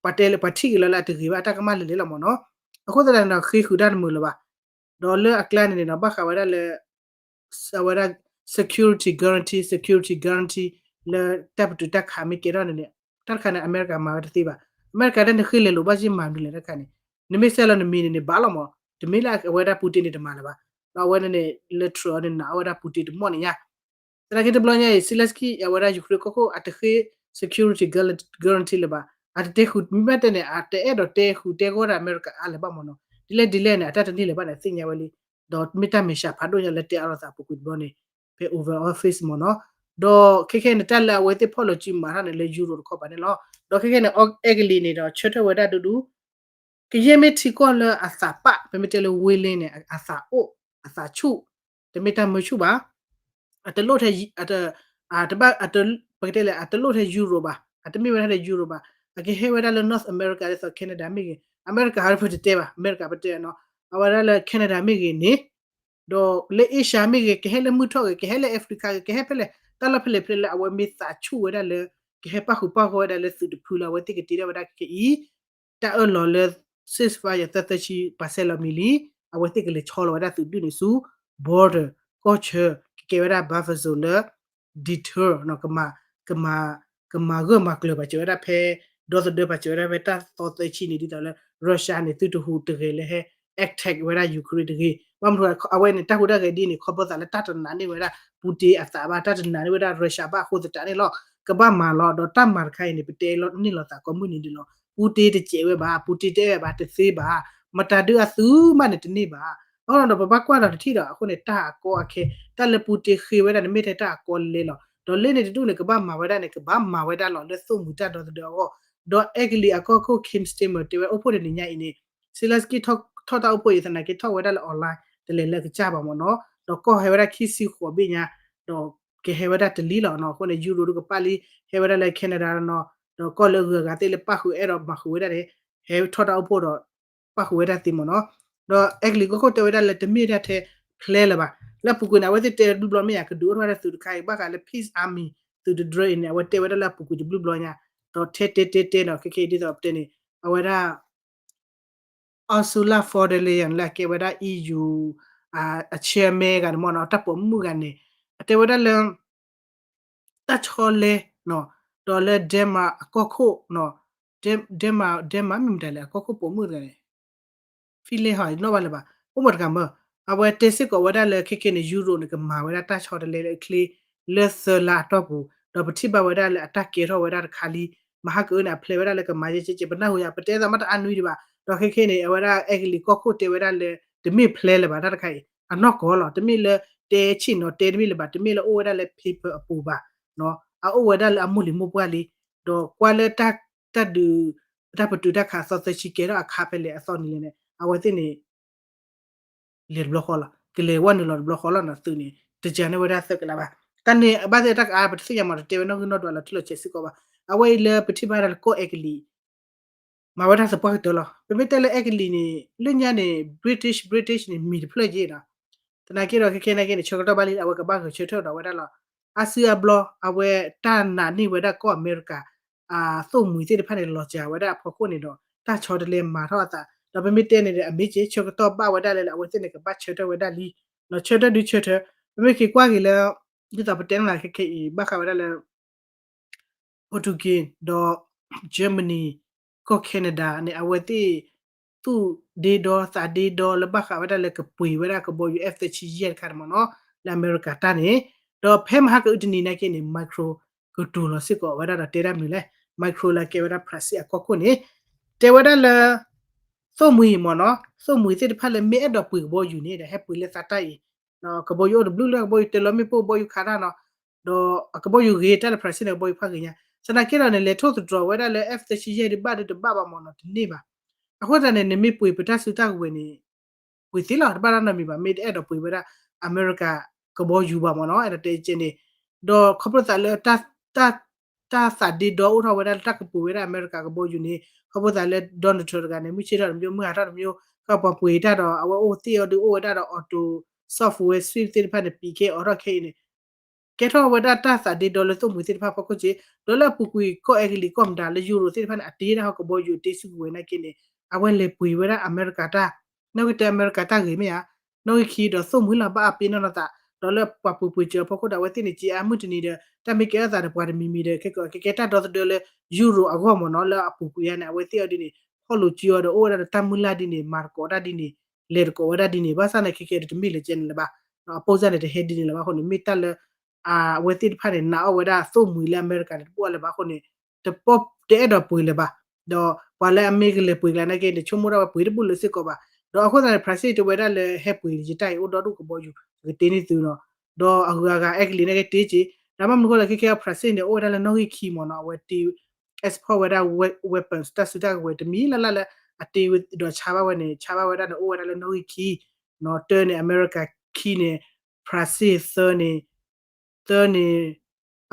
ပှၤတဲလၢပှၤထံၣ်က့ၤလၢလၢအတဂ့ၤဘၣ် အတၢ်ကမၣ်လဲၤလဲၤလီၤမ့ၢ်နီၤ. အဃိသတးန့ၣ်ဒီး ဃ့ဃုာ်တၢ်တမုာ်လၢၤဘၣ်. ဒီးလၢအကျါန့ၣ်န့ၣ်ဒီး ဘၣ်ဃးဝဲဒၣ်လၢ အဝဲဒၣ် security guarantee, security guarantee လၢတၢ်ပတုာ်တၢ်ခးမ့ၢ်ကဲထီၣ်န့ၣ်န့ၣ် တၢ်တခါန့ၣ် အမဲရကၤမၤဝဲတသ့ဘၣ်. အမဲရကၤဒၣ်န့ၣ် ဃ့လဲၤလိာ်ဘၣ်ယ့ၢ်မၤမနုၤလဲၣ်တၢ်တခါန့ၣ် နမ့ၢ်စဲးလီၤနမံၤန့ၣ်န့ၣ် ဘၣ်လီၤမး, တမ့ၢ်လၢအဝဲဒၣ် Putin န့ၣ်တမၤလၢၤဘၣ်. ဒီးအဝဲန့ၣ်န့ၣ် လၢ Trump န့ၣ် နာ်အဝဲဒၣ် Putin တမီၢ်န့ၣ်ညါ သနာ်က့တဘျီညါအံၤ Zelensky အဝဲဒၣ် Ukraine ကီၢ်ခိၣ် အတဃ့ security guarantee လၢၤဘၣ်. အတတဲဃုာ် မ့ၢ်ဘၣ်တဲန့ၣ် အတအဲၣ်ဒိးတဲဃုာ်တဲဂီၢ်ဒၣ်အမဲရကၤအါလၢၤဘၣ်မ့ၢ်နီၤ. ဒ်လဲၣ်ဒ်လဲၣ်န့ၣ် အတၢ်တန့ၢ်လၢၤဘၣ်န့ၣ် သ့ၣ်ညါဝဲလံ. ဒီးမ့ၢ်တၢ်မဲာ်ဆှးဖးဒိၣ်ညါလၢတဲအါလိာ်သးပူၤကွံာ်တဘျီန့ၣ် ဖဲ Oval Office မ့ၢ်နီၤ. ဒီးခဲခဲန့ၣ် တၢ်လၢအဝဲသ့ၣ်ဖီၣ်လိာ်စုမၤထီၣ်န့ၣ် လၢ Europe တခီပၤန့ၣ်လီၤ. ဒီးခဲခဲန့ၣ် အဲကလံးန့ၣ်ဒီး ဆၢထၢၣ်ဝဲဒၣ်ဒူဒူ ကယဲၢ်မ့ၢ်ထံကီၢ်လၢအသးပာ် ပမ့ၢ်တဲလၢ willing န့ၣ် အသးအိၣ် အသးဆူၣ် တမ့ၢ်တၢ်မၢဆူၣ်ဘၣ်. အတလိၣ်ထဲ အတ အတဘၣ် အတ ပကတဲလဲၣ် အတလိၣ်ထဲ Europe ဘၣ်, အတမ့ၢ်ဝဲဒၣ်ထဲ Europe ဘၣ်, အကဟဲဝဲဒၣ်လၢ North America ဒ်သိး Canada မ့ၢ်ဂ့ၤ, အမဲရကၤဟီပတတဲဘၣ်, အမဲရကၤပတဲနီၤ, အဝဲဒၣ်လၢ Canada မ့ၢ်ဂ့ၤန့ၣ်, ဒီးလၢ Asia မ့ၢ်ဂ့ၤ, ကဟဲလၢမုၢ်ထီၣ်ဂ့ၤ, ကဟဲလၢ Africa ဂ့ၤ, ကဟဲဖဲလဲၣ်, တၢ်လီၢ်ဖဲလဲၣ်ဖဲလဲၣ်လၢအဝဲမ့ၢ်သးဆူၣ်ဝဲဒၣ်လၢ ကဟဲပၣ်ဃုာ်ပၣ်ဂီၢ်ဝဲဒၣ်လၢသုးတဖုလၢ အဝဲသ့ၣ်ကတ့ထီၣ်ဝဲဒၣ်ခဲအံၤ တၢ်အၢၣ်လီၤလၢ ceasefire သၢသၢဆံ ပာ်စဲလီၤမံၤလံ, အဝဲသ့ၣ်ကလဲၤဆီလီၤဝဲဒၣ်သုးဒုၣ်န့ၣ်ဆူ border ကီၢ်ဆၢ ကကဲဝဲဒၣ် buffer zone လၢ deter နီၤ ကမၤ ကမၤ ကမၤဂၢၢ်မၤကျၢၤပာ်စၢၤဝဲဒၣ်ဖဲ ဒီသဒၢပာ်စၢၤဝဲဒၣ်ဖဲတၢ်သီသၢဆံန့ၣ် ဒ်သိးလၢ Russia န့ၣ် သုတဟူးတဂဲၤလၢဟဲ attack ဝဲဒၣ် Ukraine တဂ့ၤ. ဘၣ်မနုၤအဃိ အဝဲန့ၣ် တၢ်ဟူးတၢ်ဂဲၤဒ်န့ၣ် ခီဖျိသးလၢတၢ်တနာ်န့ၢ်ဝဲဒၣ် Putin အသးဘၣ်, တၢ်တနာ်န့ၢ်ဝဲဒၣ် Russia ဘၣ်အဃိသတးန့ၣ်လီၤ. ကဘၣ်မၤလီၤ ဒီးတၢ်မၤတခါအံၤန့ၣ် ပတဲလီၤန့ၢ်လီၤသးကိးမုၢ်နံၤဒဲးလီၤ. Putin တစဲးဝဲဘၣ်, Putin တအဲၣ်ဝဲဘၣ်, တသ့ဘၣ်, မတၤဒုးအသုးမးန့ၣ်တန့ၢ်ဘၣ်. အဃိဒီးပဘၣ်ကွၢ်ဒီးတထံၣ်ဒီး အဃိန့ၣ် တၢ်အကီအခဲ တၢ်လၢ Putin ဃ့ဝဲဒၣ်န့ၣ် မ့ၢ်ထဲတၢ်အကီလဲလီၤ. ဒီးလၢန့ၣ်တဒူၣ်န့ၣ် ကဘၣ်မၤဝဲဒၣ်န့ၣ် ကဘၣ်မၤဝဲဒၣ်လီၤ လၢသိၣ်မှံၤတၢ်ဒီသဒၢအဂီၢ်. ဒီးအဲကလံးအကီၢ်ခိၣ် Keir Starmer တဲဝဲအိၣ်ဖှိၣ်တနံၤညါအံၤန့ၣ် Zelensky ထီၣ်တၢ်အိၣ်ဖှိၣ်အံၤ သနာ်က့ထီၣ်ဝဲဒၣ်လၢ online တလဲၤလၢကစၢ်ဘၣ်မ့ၢ်နီၤ. ဒီးကီၢ်ဟဲဝဲဒၣ်ခံဆံဃိးဘ့ၣ်ညါ ဒီးကဟဲဝဲဒၣ်တလံၤလီၤနီၤ. အဃိန့ၣ် Europe ဒုးကပၣ်လံ ဟဲဝဲဒၣ်လၢ Canada နီၤ, ဒီးကီၢ်လၢအဂုၤအဂၤသ့ၣ်လၢပၣ်ဃုာ်အဲၣ်ဒိးမၤဃုာ်ဝဲဒၣ်န့ၣ် ဟဲထီၣ်တၢ်အိၣ်ဖှိၣ်ဒီး ပၣ်ဃုာ်ဝဲဒၣ်သ့မ့ၢ်နီၤ. ဒီးအဲကလံးကီၢ်ခိၣ်တဲဝဲဒၣ်လၢတမ့ၢ်ဒၣ်ထဲ plan လၢၤဘၣ်. လၢအပူၤကွံာ်န့ၣ် အဝဲသ့ၣ်တဲဘျုးဘျီမ့ၢ်ဧါ ကဒုးအိၣ်ထီၣ်ဝဲဒၣ်သုးတခါအံၤ ဘၣ်ဃးလၢ peace army သုးတဒြၢအံၤန့ၣ် အဝဲတဲဝဲဒၣ်လၢအပူၤကွံာ်တဘျုးဘျီညါ, ဒီးထဲတဲတဲတဲနီၤ ခဲခဲအံၤဒ်သိးပတဲန့ၣ် အဝဲဒၣ် Ursula von der Leyen လၢအကဲဝဲဒၣ် EU အ chairman ဂၤန့ၣ်မ့ၢ်နီၤ တၢ်ပိာ်မုၣ်ဂၤန့ၣ် အတဲဝဲဒၣ်လၢ တၢ်ဆီလဲ ဒီးလၢ Denmark အကီၢ်ခိၣ် Denmark Denmark မ့ၢ်မတၤလဲၣ် အကီၢ်ခိၣ်ပိာ်မုၣ်တဂၤန့ၣ် Finland ဟီ နီၣ်ဘၣ်လၢၤဘၣ် အိၣ်မးတဂၤမၢ် အဝဲတဲစ့ၢ်ကီးဝဲဒၣ်လၢခဲခဲန့ၣ် Europe န့ၣ် ကမၤဝဲဒၣ်တၢ်ဆီတလဲလၢအချ့ လၢသၢလါအတီၢ်ပူၤ ဒီးပထံၣ်ဘၣ်ဝဲဒၣ်လၢအတၢ်ကဲထီၣ်ဝဲဒၣ်တခါလံ မဟါကအုန့ၣ် အ plan ဝဲဒၣ်လၢကမၤယဲၢ်ကဲကဲ ပနၢ်ဟူယၤ ပတဲသးမ့ၢ်တအါနွံဒံးဘၣ် ဒီးခဲခဲန့ၣ် အဝဲဒၣ်အဲကလံးကီၢ်ခိၣ်တဲဝဲဒၣ်လၢ တမ့ၢ်ဖျဲလၢၤဘၣ်တၢ်တခါအံၤ အနီၢ်ကီၢ်လီၤ. တမ့ၢ်လၢတဲဆ့ၣ်နီၤတဲတမ့ၢ်လၢၤဘၣ်, တမ့ၢ်လၢအိၣ်ဝဲဒၣ်လၢ paper အပူၤဘၣ်, အအိၣ်ဝဲဒၣ်လၢအမိၢ်လံၤမိၢ်ပှၢ်လံ. ဒီးကွၢ်လၢ တၢ်ဒုး တၢ်ပတုာ်တၢ်ခးအသီသၢဆံကဲထီၣ်အခါဖဲလဲၣ်အသီန့ၣ်လဲၣ်န့ၣ် အဝဲသ့ၣ်န့ၣ် လဲၤတဘျီဃီလီၤ, ကလဲၤဝဲနုာ်လီၤတဘျီဃီလီၤနီၤ. သုးန့ၣ် တကၢန့ၢ်ဝဲဒၣ်သၢကလးဘၣ်. တၢ်န့ၣ်အဘၣ်သ့ၣ်တၢ်ကအါ ပတသ့ၣ်ညါမး တတဲဝဲနီၣ်ဂံၢ်နီၣ်ဒွးလီၤထူလီၤစဲးစ့ၢ်ကီးဘၣ်. အဝဲအံၤလၢပထံၣ်ဘၣ်ဒၣ်လၢကီၢ်အဲကလံး မၤဝဲဒၣ်သပှၢ်ကတၢၢ်လီၤ. ပမ့ၢ်တဲလၢအဲကလံးန့ၣ် လၢညါန့ၣ် British British န့ၣ် မံၤတဖျၢၣ်က့ဒီး သနာ်က့ဒီး ခဲခဲနာ်က့န့ၣ် ဆၢကတီၢ်ဘၣ်လံ အဝဲကဘၣ်ဂဲၤဆၢထၢၣ်ဒီးဝဲဒၣ်လီၤ. အါစုအါဘျီ အဝဲတၢ်နာ်န့ၢ်ဝဲဒၣ်ကီၢ်အမဲရကၤ အသိၣ်မှံၤသ့ၣ်တဖၣ်န့ၣ် လီၤစှၤဝဲဒၣ်အဖီခိၣ်န့ၣ်ဒီး တၢ်ဆီတလဲမၤထီၣ်အသး ဒီးပမ့ၢ်တဲန့ၣ်ဒီး အမ့ၢ်က့ၤဆၢကတီၢ်ဘၣ်ဝဲဒၣ်လၢ အဝဲသ့ၣ်န့ၣ် ကဘၣ်ဆၢထၢၣ်ဝဲဒၣ်လံ ဆၢထၢၣ်ဒုဆၢထၢၣ် ပမ့ၢ်က့ၤကွၢ်က့ၤလၢ ဒ်သိးပတဲန့ၣ်လီၤ ခဲခဲအံၤ ဘၣ်ဃးဝဲဒၣ်လၢ Portugal ဒီး Germany ကီၢ် Canada န့ၣ် အဝဲသ့ၣ် သူၣ်ဒ့ဒီသးဒ့ဒီလၢဘၣ်ဃးဝဲဒၣ်လၢကပှ့ၤဝဲဒၣ်ကဘီယူၤ F thirty-three တခါန့ၣ်မ့ၢ်နီၤ လၢအမဲရကၤတၢ်န့ၣ်, ဒီးဖဲမဟါကအုတနံၤနာ်က့န့ၣ် Macron ကတိၤလီၤစ့ၢ်ကီးဝဲဒၣ်ဒီးတဲဒၣ်မနုၤလဲၣ်, Macron လၢကဲဝဲဒၣ် France အကီၢ်ခိၣ်န့ၣ် တဲဝဲဒၣ်လၢ သိၣ်မှံၤမ့ၢ်နီၤ သိၣ်မှံၤသ့ၣ်တဖၣ်လၢမ့ၢ်အဲၣ်ဒိးပှ့ၤကဘီယူၤန့ၣ်ဒီး ဟဲပှ့ၤလၢသးတၢ်အံၤ ကဘီယူၤအိၣ်တဘျုးလၢကဘီယူၤတဲလီၤမ့ၣ်ပိၢ် ကဘီယူၤခးတၢ်နီၤ, ဒီးအကဘီယူၤဂ့ၤတၢ်လၢ France န့ၣ် ကဘီယူၤဖးဂ့ၤညါ, သနာ်က့ဒီးန့ၣ် လဲၤထိၣ်သတြီၤဝဲဒၣ်လၢ F thirty-three ဒုးဘၣ်ဒုးတဘၣ်ဘၣ်မ့ၢ်နီၤ တန့ၢ်ဘၣ်. အဃိသတးန့ၣ် နမ့ၢ်ပှ့ၤပတၢ်စုတၢ်ကဝဲၤန့ၣ် ပှ့ၤသ့လီၤ တဘၣ်တၢ်နီတမံၤဘၣ် မ့ၢ်တအဲၣ်ဒိးပှ့ၤဝဲဒၣ် အမဲရကၤကဘီယူၤဘၣ်မ့ၢ်နီၤ အဲၣ်ဒိးတဲကဲန့ၣ်, ဒီးခီဖျိသးလၢ တၢ်သးဒ့ဒီအိၣ်ထီၣ်ဝဲဒၣ်လၢ တၢ်ကပှ့ၤဝဲဒၣ်အမဲရကၤကဘီယူၤန့ၣ် ခီဖျိသးလၢ Donald Trump တဂၤန့ၣ် မုၢ်ဆ့ၣ်ထီၣ်တမျိုး မုၢ်ဟါထီၣ်တမျိုး ကပှၤပှ့ၤတၢ်ဒီး အဝဲအိၣ်သ့ၣ်အီၤဒုးအိၣ်ဝဲဒၣ်ဒီး auto software suite သ့ၣ်တဖၣ်န့ၣ် ပံးကဲအိးထီၣ်ခဲအံၤန့ၣ် ကဲထီၣ်ဝဲဒၣ်တၢ်သးဒ့ဒီလၢသိၣ်မှံၤသ့ၣ်တဖၣ်ဖီခိၣ်က့, ဒီးလၢအပူၤကွံာ်ကီၢ်အဲကလံးကီၢ်မတၤလၢ Europe သ့ၣ်တဖၣ်န့ၣ် အတ့တၢ်ဟီၣ်ကဘီယူၤအတ့စုကဝဲၤနာ်က့န့ၣ် အဝဲလဲၤပှ့ၤဝဲဒၣ်အမဲရကၤတၢ်, နီၣ်ဂံၢ်တၢအမဲရကၤတၢ်ဂ့ၤမ့ၢ်ဧါ, နီၣ်ဂံၢ်ခံဒီးသိၣ်မှံၤလီၤဘၣ်အပ့ၤနီၢ်နီၢ်သး, ဒီးလၢပှၤပှ့ၤပှ့ၤစၢၤအဖီခိၣ်ဒီး အဝဲသ့ၣ်န့ၣ်က့အါမုၢ်တနံၤဒီး တၢ်မ့ၢ်ကဲထီၣ်သးဒီးပှၤတမံၤမံၤဒီး ကဲကဲတၢ်ဒီသဒၢလၢ Europe အဂီၢ်မ့ၢ်နီၤ လၢအပူၤကွံာ်ယါန့ၣ် အဝဲသ့ၣ်အီၤဒ်န့ၣ် ဖီၣ်လိာ်စုအီၤဒီးအိၣ်ဝဲဒၣ်ဒီးတၢ်မုၢ်လၢ်ဒ်န့ၣ် မၤသကိးတၢ်ဒ်န့ၣ် လဲၤသကိးဝဲဒၣ်ဒ်န့ၣ် ဘၣ်ဆၣ်န့ၣ် ခဲကဲဒီးတမ့ၢ်လၢကဲန့ၣ်လၢၤဘၣ်, အပိၢ်စၢ်န့ၣ် တဟဲဒ်န့ၣ်လၢၤဘၣ်အဃိန့ၣ် မ့ၢ်တၢ်လၢ အဝဲသ့ၣ်တဖၣ်န့ၣ် နာ်အီၣ်ဝဲဒၣ်သိၣ်မှံၤလၢအမဲရကၤန့ၣ် တဘၣ်အီၤလၢၤဘၣ်အဃိန့ၣ် တအဲၣ်ဒိးပှ့ၤလၢၤဘၣ်, ဒီးပှၤလၢအမ့ၢ်ကလဲၤပှ့ၤကျါနာ်က့န့ၣ် ဆိကမိၣ်ဒၣ်ဝဲပှ့ၤတဘူၣ်လၢၤစ့ၢ်ကီးဘၣ်, ဒီးအဃိသတးန့ၣ် France တဲဝဲဒၣ်လၢဟဲပှ့ၤယတၢ်အံၤအိၣ်ဒီဒူၣ်ကဘီယူၤ ယကတ့န့ၢ်သုနီၤ, ဒီးအဂုၤအဂၤအဲကလံးနာ်က့တ့က့ၤ, ဒီးဘၣ်မနုၤအဃိလဲၣ် ခဲကဲ France န့ၣ် အိၣ်ဝဲဒၣ်လၢနီၣ်ဂံၢ်ခံမ့ၢ်နီၤ အဝဲတ့ export ဝဲဒၣ် weapons တၢ်စုတၢ်ကဝဲၤတမံၤလၢ်လၢ်လၢ အတ့ဒီးဆါဘၣ်ဝဲန့ၣ် ဆါဘၣ်ဝဲဒၣ်န့ၣ် အိၣ်ဝဲဒၣ်လၢနီၣ်ဂံၢ်ခံ, တၢန့ၣ် အမဲရကၤ ခံန့ၣ် France သၢန့ၣ် သၢန့ၣ်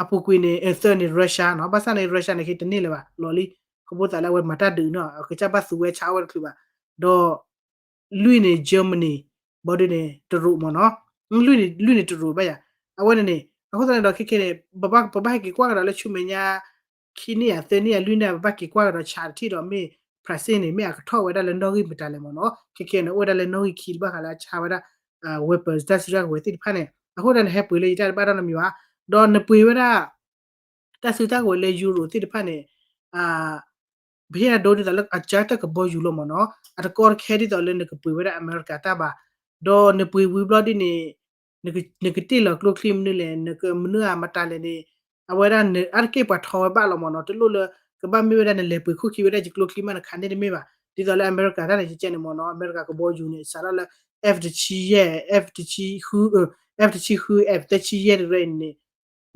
အပူၤကွံာ်န့ၣ် သၢန့ၣ် Russia နီၤ, ဘၣ်ဆၣ်န့ၣ် Russia န့ၣ် က့တန့ၢ်လၢၤဘၣ် လီၤလံ, ခီဖျိသးလၢအဝဲမၤတၢ်ဒုးနီၤ အကစၢ်ဘၣ်သူဝဲဆါအီၣ်ဝဲတချုးဘၣ်, ဒီး လွံၢ်န့ၣ် Germany ဘီဒုန့ၣ် တရူးမ့ၢ်နီၤ, လွံၢ်န့ၣ် လွံၢ်န့ၣ်တရူးဘၣ်ယၤ, အဝဲန့ၣ်န့ၣ် အဃိသတးန့ၣ်ဒီး ခဲကဲန့ၣ် ပဘၣ်ဟဲက့ၤကွၢ်ကဒီးလၢဆူမဲာ်ညါ ခံနံၣ်ယၤ သၢနံၣ်ယၤ လွံၢ်နံၣ် ပဘၣ်က့ၤကွၢ်ကဒီးဆးတထံၣ်ဒီးမ့ၢ် France န့ၣ် မ့ၢ်အကထီၣ်ဝဲဒၣ်လၢနီၣ်ဂံၢ်မတၤလဲၣ်မ့ၢ်နီၤ, ခဲကဲန့ၣ် အိၣ်ဝဲဒၣ်လၢနီၣ်ဂံၢ်ခံတဘၣ်ဃးလၢအဆါဝဲဒၣ် weapons တၢ်စုတၢ်ကဝဲၤသ့ၣ်တဖၣ်န့ၣ် အဃိသတးန့ၣ် ဟဲပှ့ၤလၢယတၢ်တဘၣ်နီတမံၤဘၣ်, ဒီးနပှ့ၤဝဲဒၣ် တၢ်စုတၢ်ကဝဲၤလၢ Europe သ့ၣ်တဖၣ်န့ၣ် ပဟ့ၣ်ဒိဒ်သိးလၢအကၢတၢ်ကဘီယူၤလီၤမ့ၢ်နီၤ, အတကီတခဲဒ်သိးလၢနကပှ့ၤဝဲဒၣ်အမဲရကၤတၢ်ဘၣ်, ဒီးနပှ့ၤဝံၤဘျီဒ်န့ၣ် နကတ့ၢ်လီၤကျိချံမနုၤလဲၣ် နကမနုၤအမတၤလဲၣ်န့ၣ်, အဝဲဒၣ်အါတက့ၢ်ပှၤထီဝဲဘၣ်လီၤမ့ၢ်နီၤ, တလိၣ်လၢ ကဘၣ်မ့ၢ်ဝဲဒၣ်နလဲၤပှ့ၤခိၣ်ခံဝဲဒၣ်ယကျိချံမးနခးန့ၢ်တမ့ၢ်ဘၣ်, ဒ်သိးလၢအမဲရကၤတၢ်န့ၣ် ကဲန့ၣ်မ့ၢ်နီၤ, အမဲရကၤကဘီယူၤန့ၣ် စးထီၣ်လၢ F တဆံယဲၢ် F တဆံဃု F တဆံဃု F တဆံယဲၢ် တရဲန့ၣ်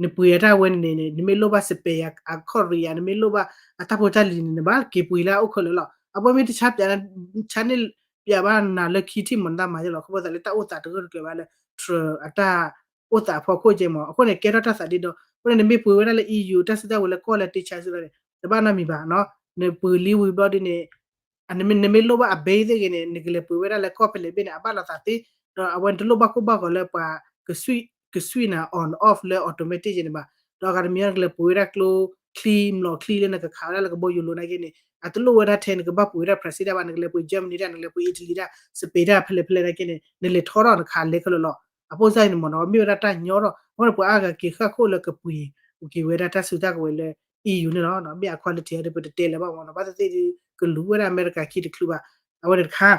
နပှ့ၤအတၢ်ဝဲန့ၣ်န့ၣ် နမ့ၢ်လိၣ်ဘၣ် spare အခီၣ်ရံယၤ နမ့ၢ်လိၣ်ဘၣ်အတၢ်ဖိတၢ်လံၤန့ၣ် နဘၣ်က့ၤပှ့ၤလၢအအိၣ်ခဲလၢာ်လီၤ. အဝဲမ့ၢ်တဆါပၠး ဆါန့ၢ်ပၠးဘၣ်နၤလၢခံထံၣ်မ့ၢ်နတၢ်မၤယဲလီၤ. ခီဖျိသးလၢတၢ်အိၣ်သးတဂၢၢ်တကျၢၤဘၣ်လၢ Trump အတၢ်အိၣ်သးအဖီခိၣ်ကဲမ့ၢ် အဃိန့ၣ် ကဲထီၣ်တၢ်သးဒ့ဒီ အဃိန့ၣ် နမ့ၢ်ပှ့ၤဝဲဒၣ်လၢ EU တၢ်စုတၢ်ကဝဲၤလၢကီၢ်လၢတ့ဆါစုလီၤန့ၣ် တဘၣ်နီတမံၤဘၣ်. နပှ့ၤလံဝံၤဘျီဒ်န့ၣ် နမ့ၢ်လိၣ်ဘၣ်အ base သ့ၣ်ဂ့ၤန့ၣ် နကလဲၤပှ့ၤဝဲဒၣ်လၢကီၢ်ဖဲလဲၣ်ဘ့ၣ်န့ၣ် အဘၣ်လီၤသးသ့, ဒီးအဝဲတလိၣ်ဘၣ်ကိၢ်ဘၣ်ဂီၤလၢပှၤက switch နၤ on off လၢ automatic န့ၣ်ဘၣ်. ဒီးအဂၤတမံၤ နကလဲၤပှ့ၤဝဲဒၣ်ကျိချံမျိာ်ချံလၢနကခးဝဲဒၣ်လၢကဘီယူၤလိၤနာ်က့န့ၣ် အတလိၣ်ဝဲဒၣ်ထဲနကဘၣ်ပှ့ၤဝဲဒၣ် France ဒၣ်ဘၣ်, နကလဲၤပှ့ၤ Germany ဒၣ်, နကလဲၤပှ့ၤ Italy ဒၣ်, Spain ဒၣ် ဖဲလဲၣ်ဖဲလဲၣ်နာ်က့န့ၣ် နလဲၤထီထီၣ်နခးလဲခဲလၢာ်လီၤ. အပိၢ်စၢ်အံၤန့ၣ်မ့ၢ်နီၤ မ့ၢ်ဝဲဒၣ်တၢ်ညီထီၣ် အဃိန့ၣ် ပှၤအါဂၤက့ၤဃၣ်ခိၣ်လၢကပှ့ၤက့ၤဝဲဒၣ်တၢ်စုတၢ်ကဝဲၤလၢ EU န့ၣ်လီၤ. မ့ၢ်အ quality ဒီးပတတဲလၢၤဘၣ်မ့ၢ်နီၤ ဘၣ်သ့ၣ်သ့ၣ်ဒုးကလူၤဝဲဒၣ်အမဲရကၤခံတချုးဘၣ်. အဝဲန့ၣ်တခါ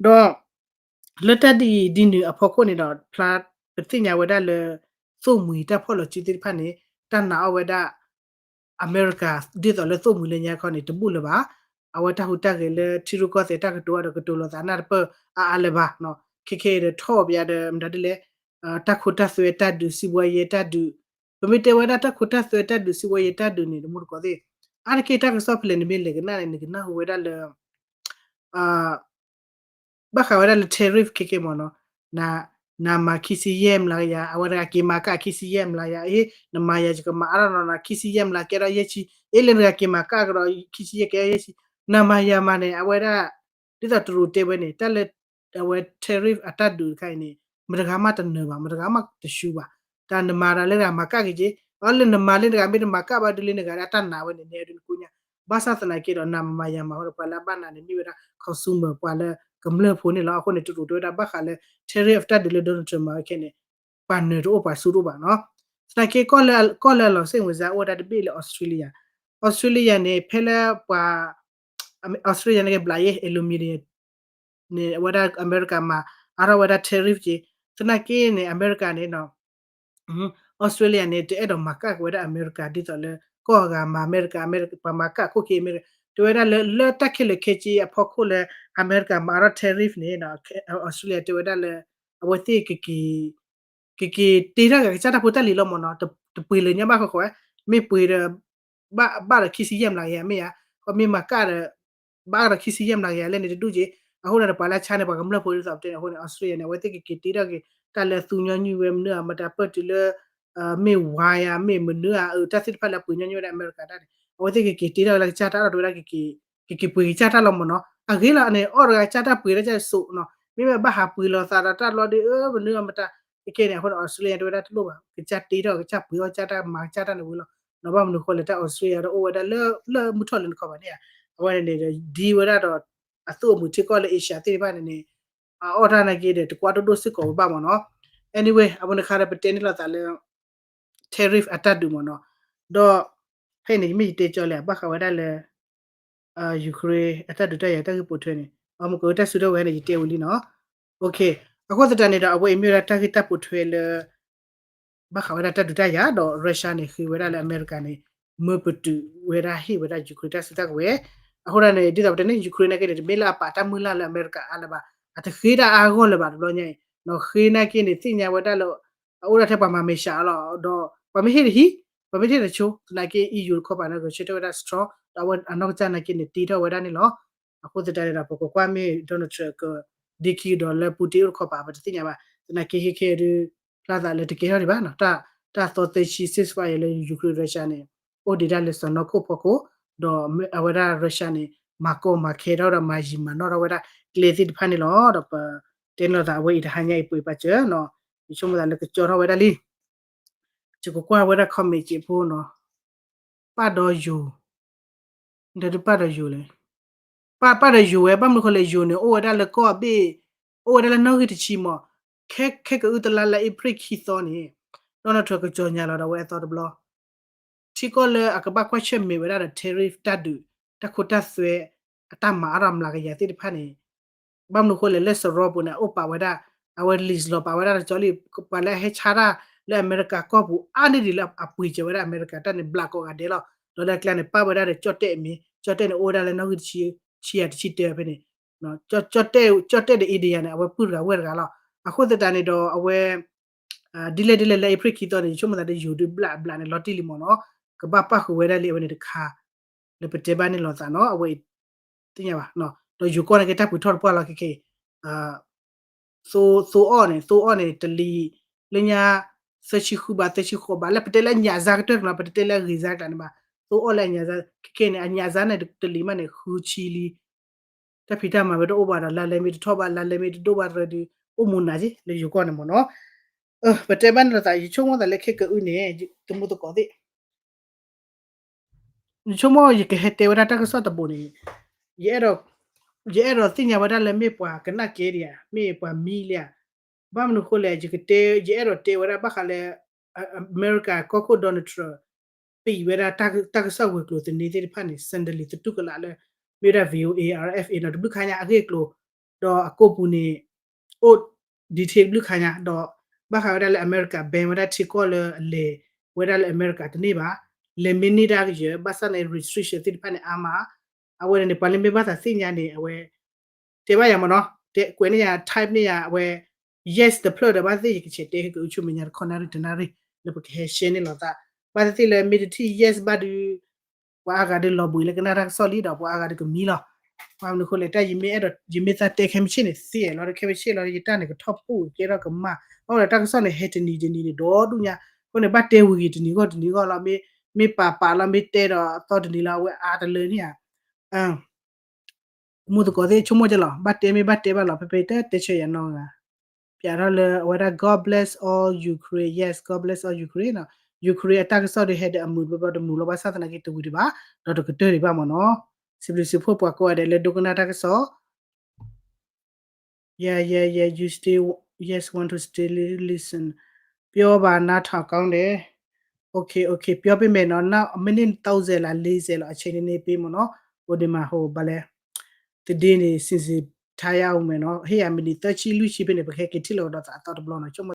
ဒီး လၢတၢ်ဒ်အံၤဒ်နုၤအဖီခိၣ်န့ၣ်ဒီး ဖျါပသ့ၣ်ညါဝဲဒၣ်လၢ သိၣ်မှံၤတၢ်ဖီၣ်လီၤစုသ့ၣ်တဖၣ်န့ၣ် တၢ်နာ်အီၣ်ဝဲဒၣ် အမဲရကၤ ဒ်သိးလၢသိၣ်မှံၤလၢညါခီန့ၣ် တဘူၣ်လၢၤဘၣ်. အဝဲတၢ်ဟူးတၢ်ဂဲၤလၢထံရူၢ်ကီၢ်သဲးတၢ်ကတိၤအဒီးကတိၤလိာ်သးနၢ်တပၢၢ်အါအါလၢၤဘၣ်နီၤ. ခဲခဲအံၤဒီးထီၣ်ပယါဒီး မတၤဒ်လဲၣ် တၢ်ခိတၢ်သွဲတၢ်ဒုး စံးဘှီယဲတၢ်ဒုး ပမ့ၢ်တဲဝဲဒၣ်တၢ်ခိတၢ်သွဲတၢ်ဒုး စံးဘှီယဲတၢ်ဒုးန့ၣ် တမူတကိးသ့ၣ် အါတက့ၢ်တၢ်ကစီၣ်ဖဲလဲၣ်န့ၣ် မ့ၢ်လဲၤကနၣ်န့ၣ် နကနၢ်ဟူဝဲဒၣ်လၢ ဘၣ်ဃးဝဲဒၣ်လၢ tariff ခဲကဲမ့ၢ်နီၤ, နမၤခံဆံယဲၢ်မျးကယၤ အဝဲတဂၤက့ၤမၤကၣ်ခံဆံယဲၢ်မျးကယၤ အ့ နမၤယၤယကမၤအါထီၣ်နီၤနီၤ ခံဆံယဲၢ်မျးကဲထီၣ်ယဲၢ်ဆံ အ့ လၢနဂၤက့ၤမၤကၣ်ကဒီး ခံဆံယဲၢ်ကဲယဲၢ်ဆံ နမၤယၤမၤန့ၣ် အဝဲဒၣ် ဒ်သိးတရူးတဲဝဲန့ၣ် တၢ်လၢ အဝဲ tariff အတၢ်ဒုးတခါအံၤန့ၣ် မတဂၤမးတနၢၤဘၣ် မတဂၤမးတရှူဘၣ်, တၢ်နမၤတၢ်လၢတဂၤမၤကၣ်က့ၤက့ၤ အလၢနမၤလၢတဂၤမ့ၢ်တမၤကၣ်ဘၣ်ဒုးလၢနဂၤဒၣ်တၢ်နာ်ဝဲန့ၣ် နဲဒုးနကိညါ ဘၣ်ဆၣ်သနာ်က့ဒီး နမၤမၤယၤမၤအဃိဒီး ပှၤလၢအဘၣ်နးန့ၣ် မ့ၢ်ဝဲဒၣ် consumer ပှၤလၢကမျၢၢ်ဖိန့ၣ်လီၤ. အဃိန့ၣ် တရူးတဲဝဲဒၣ်ဘၣ်ဃးလၢ tariff အတၢ်ဒုးလၢ Donald Trump မၤဝဲခဲန့ၣ် ပှၤနၢၤတအိၣ်ပှၤဆူတအိၣ်ဘၣ်နီၤ. သနာ်က့ ကီၢ်လၢအလီၤစိတ်ဝင်စားအိၣ်ဝဲဒၣ်တဘ့ၣ်လၢ Australia, Australia န့ၣ် ဖဲလၢပှၤ Australia န့ၣ်က့ၤဘျးယဲ aluminium န့ၣ် အဝဲဒၣ်အမဲရကၤမၤအါထီၣ်ဝဲဒၣ် tariff က့ၤ, သနာ်က့န့ၣ် အမဲရကၤန့ၣ် Australia န့ၣ် တအဲၣ်ဒိးမၤကၣ်က့ၤဝဲဒၣ်အမဲရကၤ ဒ်သိးလၢ ကီၢ်အဂၤမၤအမဲရကၤ အမဲရကၤ ပှၤမၤကၣ်ခိၣ်က့ၤအမဲရကၤ တဲဝဲဒၣ်လၢ လၢတၢ်ခဲလၢာ်ခဲဆ့အဖီခိၣ်လၢ အမဲရကၤမၤအါထီၣ် tariff န့ၣ် Australia တဲဝဲဒၣ်လၢ အဝဲသ့ၣ် ကက့ၤတ့ထီၣ်က့ၤကစၢ်တၢ်ဖိတၢ်လံၤလီၤမ့ၢ်နီၤ, တပှ့ၤလၢညါဘၣ်ဃီဃီ, မ့ၢ်ပှ့ၤဒီး ဘၣ်ဒီးခံဆံယဲၢ်မျးကယၤမ့ၢ်ဧါ, ခီမ့ၢ်မၤကၣ်ဒီး ဘၣ်ဒီးခံဆံယဲၢ်မျးကယၤလဲၣ်န့ၣ်တဒူၣ်က့, အဃိဒီးပှၤလၢဆါန့ၣ် ပှၤကမျၢၢ်ဖိဒ်သိးပတဲန့ၣ် အဃိန့ၣ် Australia န့ၣ် အဝဲသ့ၣ်ကက့ၤတ့ထီၣ်က့ၤ တၢ်လၢအသူညီနုၢ်ဝဲမနုၤဧါ မတၤပၢၢ်တုၤလၢ မ့ၢ်ဝါဧါ မ့ၢ်မနုၤဧါ အတၢ်သ့ၣ်တဖၣ်လၢအပှ့ၤညီနုၢ်ဝဲဒၣ်အမဲရကၤတၢ်န့ၣ် အဝဲသ့ၣ်ကက့ၤတ့ထီၣ်ဝဲဒၣ်ကစၢ်တၢ်ဒီးတဲဝဲဒၣ် ကက့ၤပှ့ၤကစၢ်တၢ်လီၤမ့ၢ်နီၤ, အဂ့ၤလီၤန့ၣ် အီၣ်တဂၤကစၢ်တၢ်ပှ့ၤတၢ်ကစၢ်စိးနီၤ, မ့မ့ၢ်ဘၣ်ဟးပှ့ၤလီၤသးဒီးတၢ်လီၤဒ်အၢ မနုၤမတၤ ကကဲန့ၣ် အဃိန့ၣ် Australia တဲဝဲဒၣ်တလိၣ်ဘၣ် ကစၢ်တ့ထီၣ်ကစၢ်ပှ့ၤအီၣ်ကစၢ်တၢ်မၤကစၢ်တၢ်န့ၣ်ဝံၤလီၤ, နီၤဘၣ်မနုၤဃိလဲၣ် တၢ် Australia ဒီးအိၣ်ဝဲဒၣ်လၢ လၢမုၢ်ထီၣ်လၢနခီၣ်ဘၣ်န့ၣ်ဧါ, အဝဲန့ၣ်န့ၣ် ဒ်ဝဲဒၣ်ဒီး အသူၣ်အမုာ်ထံကီၢ်လၢ Asia သ့ၣ်တဖၣ်န့ၣ်န့ၣ် အအီၣ်တၢ်နာ်က့ဒီး တကွၢ်ဒိၣ်ဒိၣ်စ့ၢ်ကီးဝဲဘၣ်မ့ၢ်နီၤ, anyway အဝဲန့ၣ်ခါဒီးပတဲန့ၢ်လိာ်သးလၢ tariff အတၢ်ဒုးမ့ၢ်နီၤ, ဒီး ဖဲအံၤန့ၣ် ယမ့ၢ်ယတဲကၠီလဲၣ် ဘၣ်ဃးဝဲဒၣ်လၢ Ukraine အတၢ်ဒုးတၢ်ယၤတၢ်ဂ့ၢ်ပိာ်ထွဲန့ၣ် အမ့ၢ်ကဝဲတၢ်စုထီၣ်ဝဲန့ၣ် ယတဲဝံၤလံနီၤ, အဃိသတးန့ၣ်ဒီး အဝဲအံၤမ့ၢ်ဝဲဒၣ်တၢ်ဂ့ၢ်တၢ်ပိာ်ထွဲလၢ ဘၣ်ဃးဝဲဒၣ်တၢ်ဒုးတၢ်ယၤဒီး Russia န့ၣ် ဃ့ဝဲဒၣ်လၢအမဲရကၤန့ၣ် မၢပတုာ်ဝဲဒၣ်ဟ့ၣ်ဝဲဒၣ် Ukraine တၢ်စုတၢ်ကဝဲၤ, အဃိဒၣ်န့ၣ် ဒ်သိးပတဲန့ၣ် Ukraine နာ်က့န့ၣ် တမ့ၢ်လၢအပာ်တၢ်မုၢ်လၢ်လၢအမဲရကၤအါလၢၤဘၣ်, အတဃ့တၢ်အါဂီၢ်လၢၤဘၣ်တဘျီညါအံၤ, နီၤဃ့နာ်က့န့ၣ် သ့ၣ်ညါဝဲဒၣ်လၢ အအိၣ်ဒၣ်ထဲပှၤမၤမဲာ်ဆှးအလီၢ် ဒီး ပှၤမ့ၢ်ဟ့ၣ်တဟံး ပှၤမ့ၢ်ဟ့ၣ်တဆိ သနာ်က့ EU တခီပၤန့ၣ် ဂဲၤဆၢထၢၣ်ဝဲဒၣ် strong ဒီးအနီၢ်ကစၢ်နာ်က့န့ၣ် တ့ထီၣ်ဝဲဒၣ်န့ၣ်လီၤ. အဃိသတးန့ၣ်ဒီး ပကကွၢ်မ့ၢ် Donald Trump က ဒ့ခံကဒီးလၢ Putin အိၣ်တခီပၤ ပတသ့ၣ်ညါဘၣ်. သနာ်က့ ခဲခဲဒုး ဖျါသးလၢတကဲထီၣ်ဒံးဘၣ်နီၤ, တၢ်သီသၢဆံ ceasefire လၢ Ukraine Russia န့ၣ် အိၣ်ဒံးဒၣ်လၢစီၢ်နီၤခိၣ်ဖီခိၣ်, ဒီးအဝဲဒၣ် Russia န့ၣ် မၤကီမၤခဲထီၣ်ဒီးမၤယံာ်မၤနီၣ်ထီၣ်ဝဲဒၣ်ကျဲသ့ၣ်တဖၣ်န့ၣ်လီၤ. ဒီးပတဲန့ၢ်လိာ်သးအဝဲအံၤတဟါညါအံၤပှ့ၤပာ်စၢၤနီၤ, ယဆိကမိၣ်သးလၢကကၠီထီၣ်ဝဲဒၣ်လံ ယကကွၢ်ဝဲဒၣ် comment က့ၤဖိနီၤ, ပၢ်ဒီးယိၤ, ဒီးပၢ်ဒီးယိၤလဲၣ်, ပၢ်ပၢ်ဒီးယိၤဝဲ ဘၣ်မနုၤဃိလဲၣ် ယိၤန့ၣ် အိၣ်ဝဲဒၣ်လၢကီၢ်အဘ့ၣ်, အိၣ်ဝဲဒၣ်လၢနီၣ်ဂံၢ်တဆံမး, ခဲခဲကအုတလါလၢ April ခံသီန့ၣ် Donald Trump ကကၠီညါလီၤဒီးအဝဲအသီတဘျီ ထံကီၢ်လၢအကဘၣ်ကွၢ်ဆၢၣ်မဲာ်ဝဲဒၣ်ဒီး tariff တၢ်ဒုး တၢ်ခိတၢ်သွဲ အတၢ်မၤအါထီၣ်မျးကယၤသ့ၣ်တဖၣ်န့ၣ် ဘၣ်မနုၤဃိလဲၣ် လၢစရီပူၤန့ၣ် အအိၣ်ပာ်ဝဲဒၣ် အဝဲ list လီၤပာ်ဝဲဒၣ်တကၠီလံ, ပှၤလၢအဟဲဆါတၢ်လၢအမဲရကၤကီၢ်ပူၤ အါန့ၢ်ဒံးလၢအပှ့ၤစၢၤဝဲဒၣ်အမဲရကၤတၢ်န့ၣ် ဘျးကိးဂၤဒဲးလီၤ. ဒီးလၢအကျါန့ၣ် ပၣ်ဝဲဒၣ်ဒီးကၠီၣ်တဲၣ်အမံၤ, ကၠီၣ်တဲၣ်န့ၣ် အိၣ်ဝဲဒၣ်လၢနီၣ်ဂံၢ်တဆံ ဆံယၤတဆံတၢဖဲန့ၣ် ကၠီၣ်တဲၣ်ဒီး India န့ၣ် အဝဲပုၢ်တဂၤဝဲၢ်တဂၤလီၤ. အဃိသတးန့ၣ်ဒီးအဝဲ ဒ်လဲၣ်ဒ်လဲၣ်လၢ April ခံသီန့ၣ် ယဆိကမိၣ်သးဒီးယိၤဒုးဘျးဘျးန့ၣ် လီၤတံၢ်လံမ့ၢ်နီၤ, ကဘၣ်ပၣ်ဃုာ်ဝဲဒၣ်လံအဝဲန့ၣ်တခါ လၢပတဲဘၣ်န့ၣ်လိာ်သးနီၤ, အဝဲ သ့ၣ်ညါဘၣ်, ဒီးယိၤကီၢ်န့ၣ်က့တၢ်ပှ့ၤထီၣ်တပှၢ်လီၤခဲခဲအံၤ သိအီၣ်န့ၣ် သိအီၣ်န့ၣ် တလံၤ လၢညါ သၢဆံဃုဘး သၢဆံဃိးဘး လၢပတဲလၢအညၣ်စါကတၢၢ်တနီၤ ပတတဲလၢအဂ့ၤစါကျါန့ၣ်ဘၣ်, သိအီၣ်လၢအညၣ်စါ ခဲခဲန့ၣ် အညၣ်စါန့ၣ် တလံၤမးန့ၣ် ဃုဆံလံ တၢ်ဖံးတၢ်မၤဝဲတအိၣ်ဘၣ်ဒီး လါလဲမ့ၢ်တထီၣ်ဘၣ် လါလဲမ့ၢ်တဒိၣ်ဘၣ်တရၢဒုး အိၣ်မူနၤက့ လၢယိၤကီၢ်န့ၣ်မ့ၢ်နီၤ, ပတဲဘၣ်န့ၣ်လိာ်သး ယဆိကမိၣ်သးလၢခဲကအုန့ၣ် သမူသကိးသ့ၣ် ယဆိကမိၣ်ယကဟဲတဲဝဲဒၣ်တၢ်ကစီၣ်တဘိန့ၣ်, ယအဲၣ်ဒိး ယအဲၣ်ဒိးသ့ၣ်ညါဝဲဒၣ်လၢမ့ၢ်ပှၤကနၣ်ကဲဒံးဧါ မ့ၢ်ပှၤမံလံဧါ, ဘၣ်မနုၤဃိလဲၣ် ယကတဲ ယအဲၣ်ဒိးတဲဝဲဒၣ်ဘၣ်ဃးလၢ အမဲရကၤကီၢ်ခိၣ် Donald Trump ပံးဝဲဒၣ်တၢ်ကစီၣ်ဝဲၤကျိၤသန့သ့ၣ်တဖၣ်န့ၣ် Sunday သတူၢ်ကလာ်လၢ မ့ၢ်ဝဲဒၣ် VOA RFA နီၤ တဘျုးခါညါအဂ့ၢ်အကျိၤ, ဒီးအကိာ်ပူၤန့ၣ် အိၣ် detail တဘျုးခါညါ ဒီးဘၣ်ဃးဝဲဒၣ်လၢအမဲရကၤ ban ဝဲဒၣ်ထံကီၢ်လၢအလဲၤဝဲဒၣ်လၢအမဲရကၤတန့ၢ်ဘၣ်, လဲၤမ့ၢ်န့ၢ်ဒၣ်ကယဲၢ် ဘၣ်ဆၣ်န့ၣ် restriction သ့ၣ်တဖၣ်န့ၣ် အါမး အဝဲန့ၣ် ပှၤလၢမ့ၢ်ဘၣ်သးသ့ၣ်ညါန့ၣ် အဝဲ တဲဘၣ်ယၤမ့ၢ်နီၤ, တဲကွဲးန့ၢ်ယၤ type န့ၢ်ယၤ အဝဲ yes တဖျၢၣ်ဒီး ဘၣ်သ့ၣ်ယကဆဲးတဲကအိၣ်ဆူမဲာ်ညါတခီနၣ်ရံၣ်တနၣ်ရံၣ် လၢပကဟဲ share န့ၢ်လိာ်သး, ဘၣ်သ့ၣ်သ့ၣ်လၢမ့ၢ်တထံၣ် yes ဘၣ်ဒီး ပှၤအါဂၤဒီးလီၤဘှံးလၢကနၣ်တၢ်ကစီၣ်လံဒီး ပှၤအါဂၤဒီးကမံလီၤ. ဘၣ်မနုၤအဃိလဲၣ် တၢ်ယမ့ၢ်အဲၣ်ဒိး ယမ့ၢ်သးတဲခဲမုၢ်ဆ့ၣ်န့ၣ် သ့လီၤဒီး ခဲမုၢ်ဆ့ၣ်လီၤ ယတၢ်န့ၣ်ကထီၣ်ဖှိၣ်ကဲထီၣ်ကမၣ်, ဘၣ်ဝဲဒီးတၢ်ကစီၣ်န့ၣ် ဟဲတနံၤတနံၤန့ၣ် ဒီဒူၣ်ညါ, အဃိန့ၣ် ဘၣ်တဲဝံၤဂ့ၤတနံၤဂီၢ်တနံၤဂီၢ်လီၤ, မ့ၢ် မ့ၢ်ပာ်ပာ်လီၤ မ့ၢ်တဲဒီးအသီတနံၤလီၤ အဝဲအါတလၢန့ၣ်ဧါ မူသကိးသ့ၣ်ဆိကမိၣ်ကလီၤ, ဘၣ်တဲမ့ၢ်ဘၣ်တဲဘၣ်လီၤ, ဖဲဖဲတတဲဆၢယၤနီတဂၤ, ပျးထီၣ်လၢအဝဲဒၣ် God bless all Ukraine, yes, God bless all Ukraine နီၤ, Ukraine အတၢ်ကစီၣ်ဒီးဟဲဒီးအမုာ်တဘျီဘျီတမုာ်လီၤဘၣ်ဆၣ်သနာ်က့တဝံၤဒံးဘၣ်, ဒီးတကတၢၢ်ဒံးဘၣ်မ့ၢ်နီၤ, စံးဘျုးစံးဖှိၣ်ပှၤကိးဂၤဒဲးလၢဒိကနၣ်တၢ်ကစီၣ် Yeah, yeah, yeah, you still, yes, want to still listen. ပြောပါ နားထောင်ကောင်းတယ်. Okay, okay, ပြောပေးမယ်နော်. နောက်မိနစ်သုံးဆယ်လား လေးဆယ်လောက် အချိန်နည်းနည်းပေးပေါ့နော်. ဟိုဒီးမ့ၢ်ဟို ဘာလဲ, သတင်းတွေ စီစဉ်ထားရအောင်မယ်နော်. ဟ့ၣ်ယၤ မိနစ် သၢဆံ လွံၢ်ဆံ ဖဲန့ၣ် ပကဟဲက့ၤထံၣ်လိာ်ကဒီးသးအသီတဘျီနီၤ.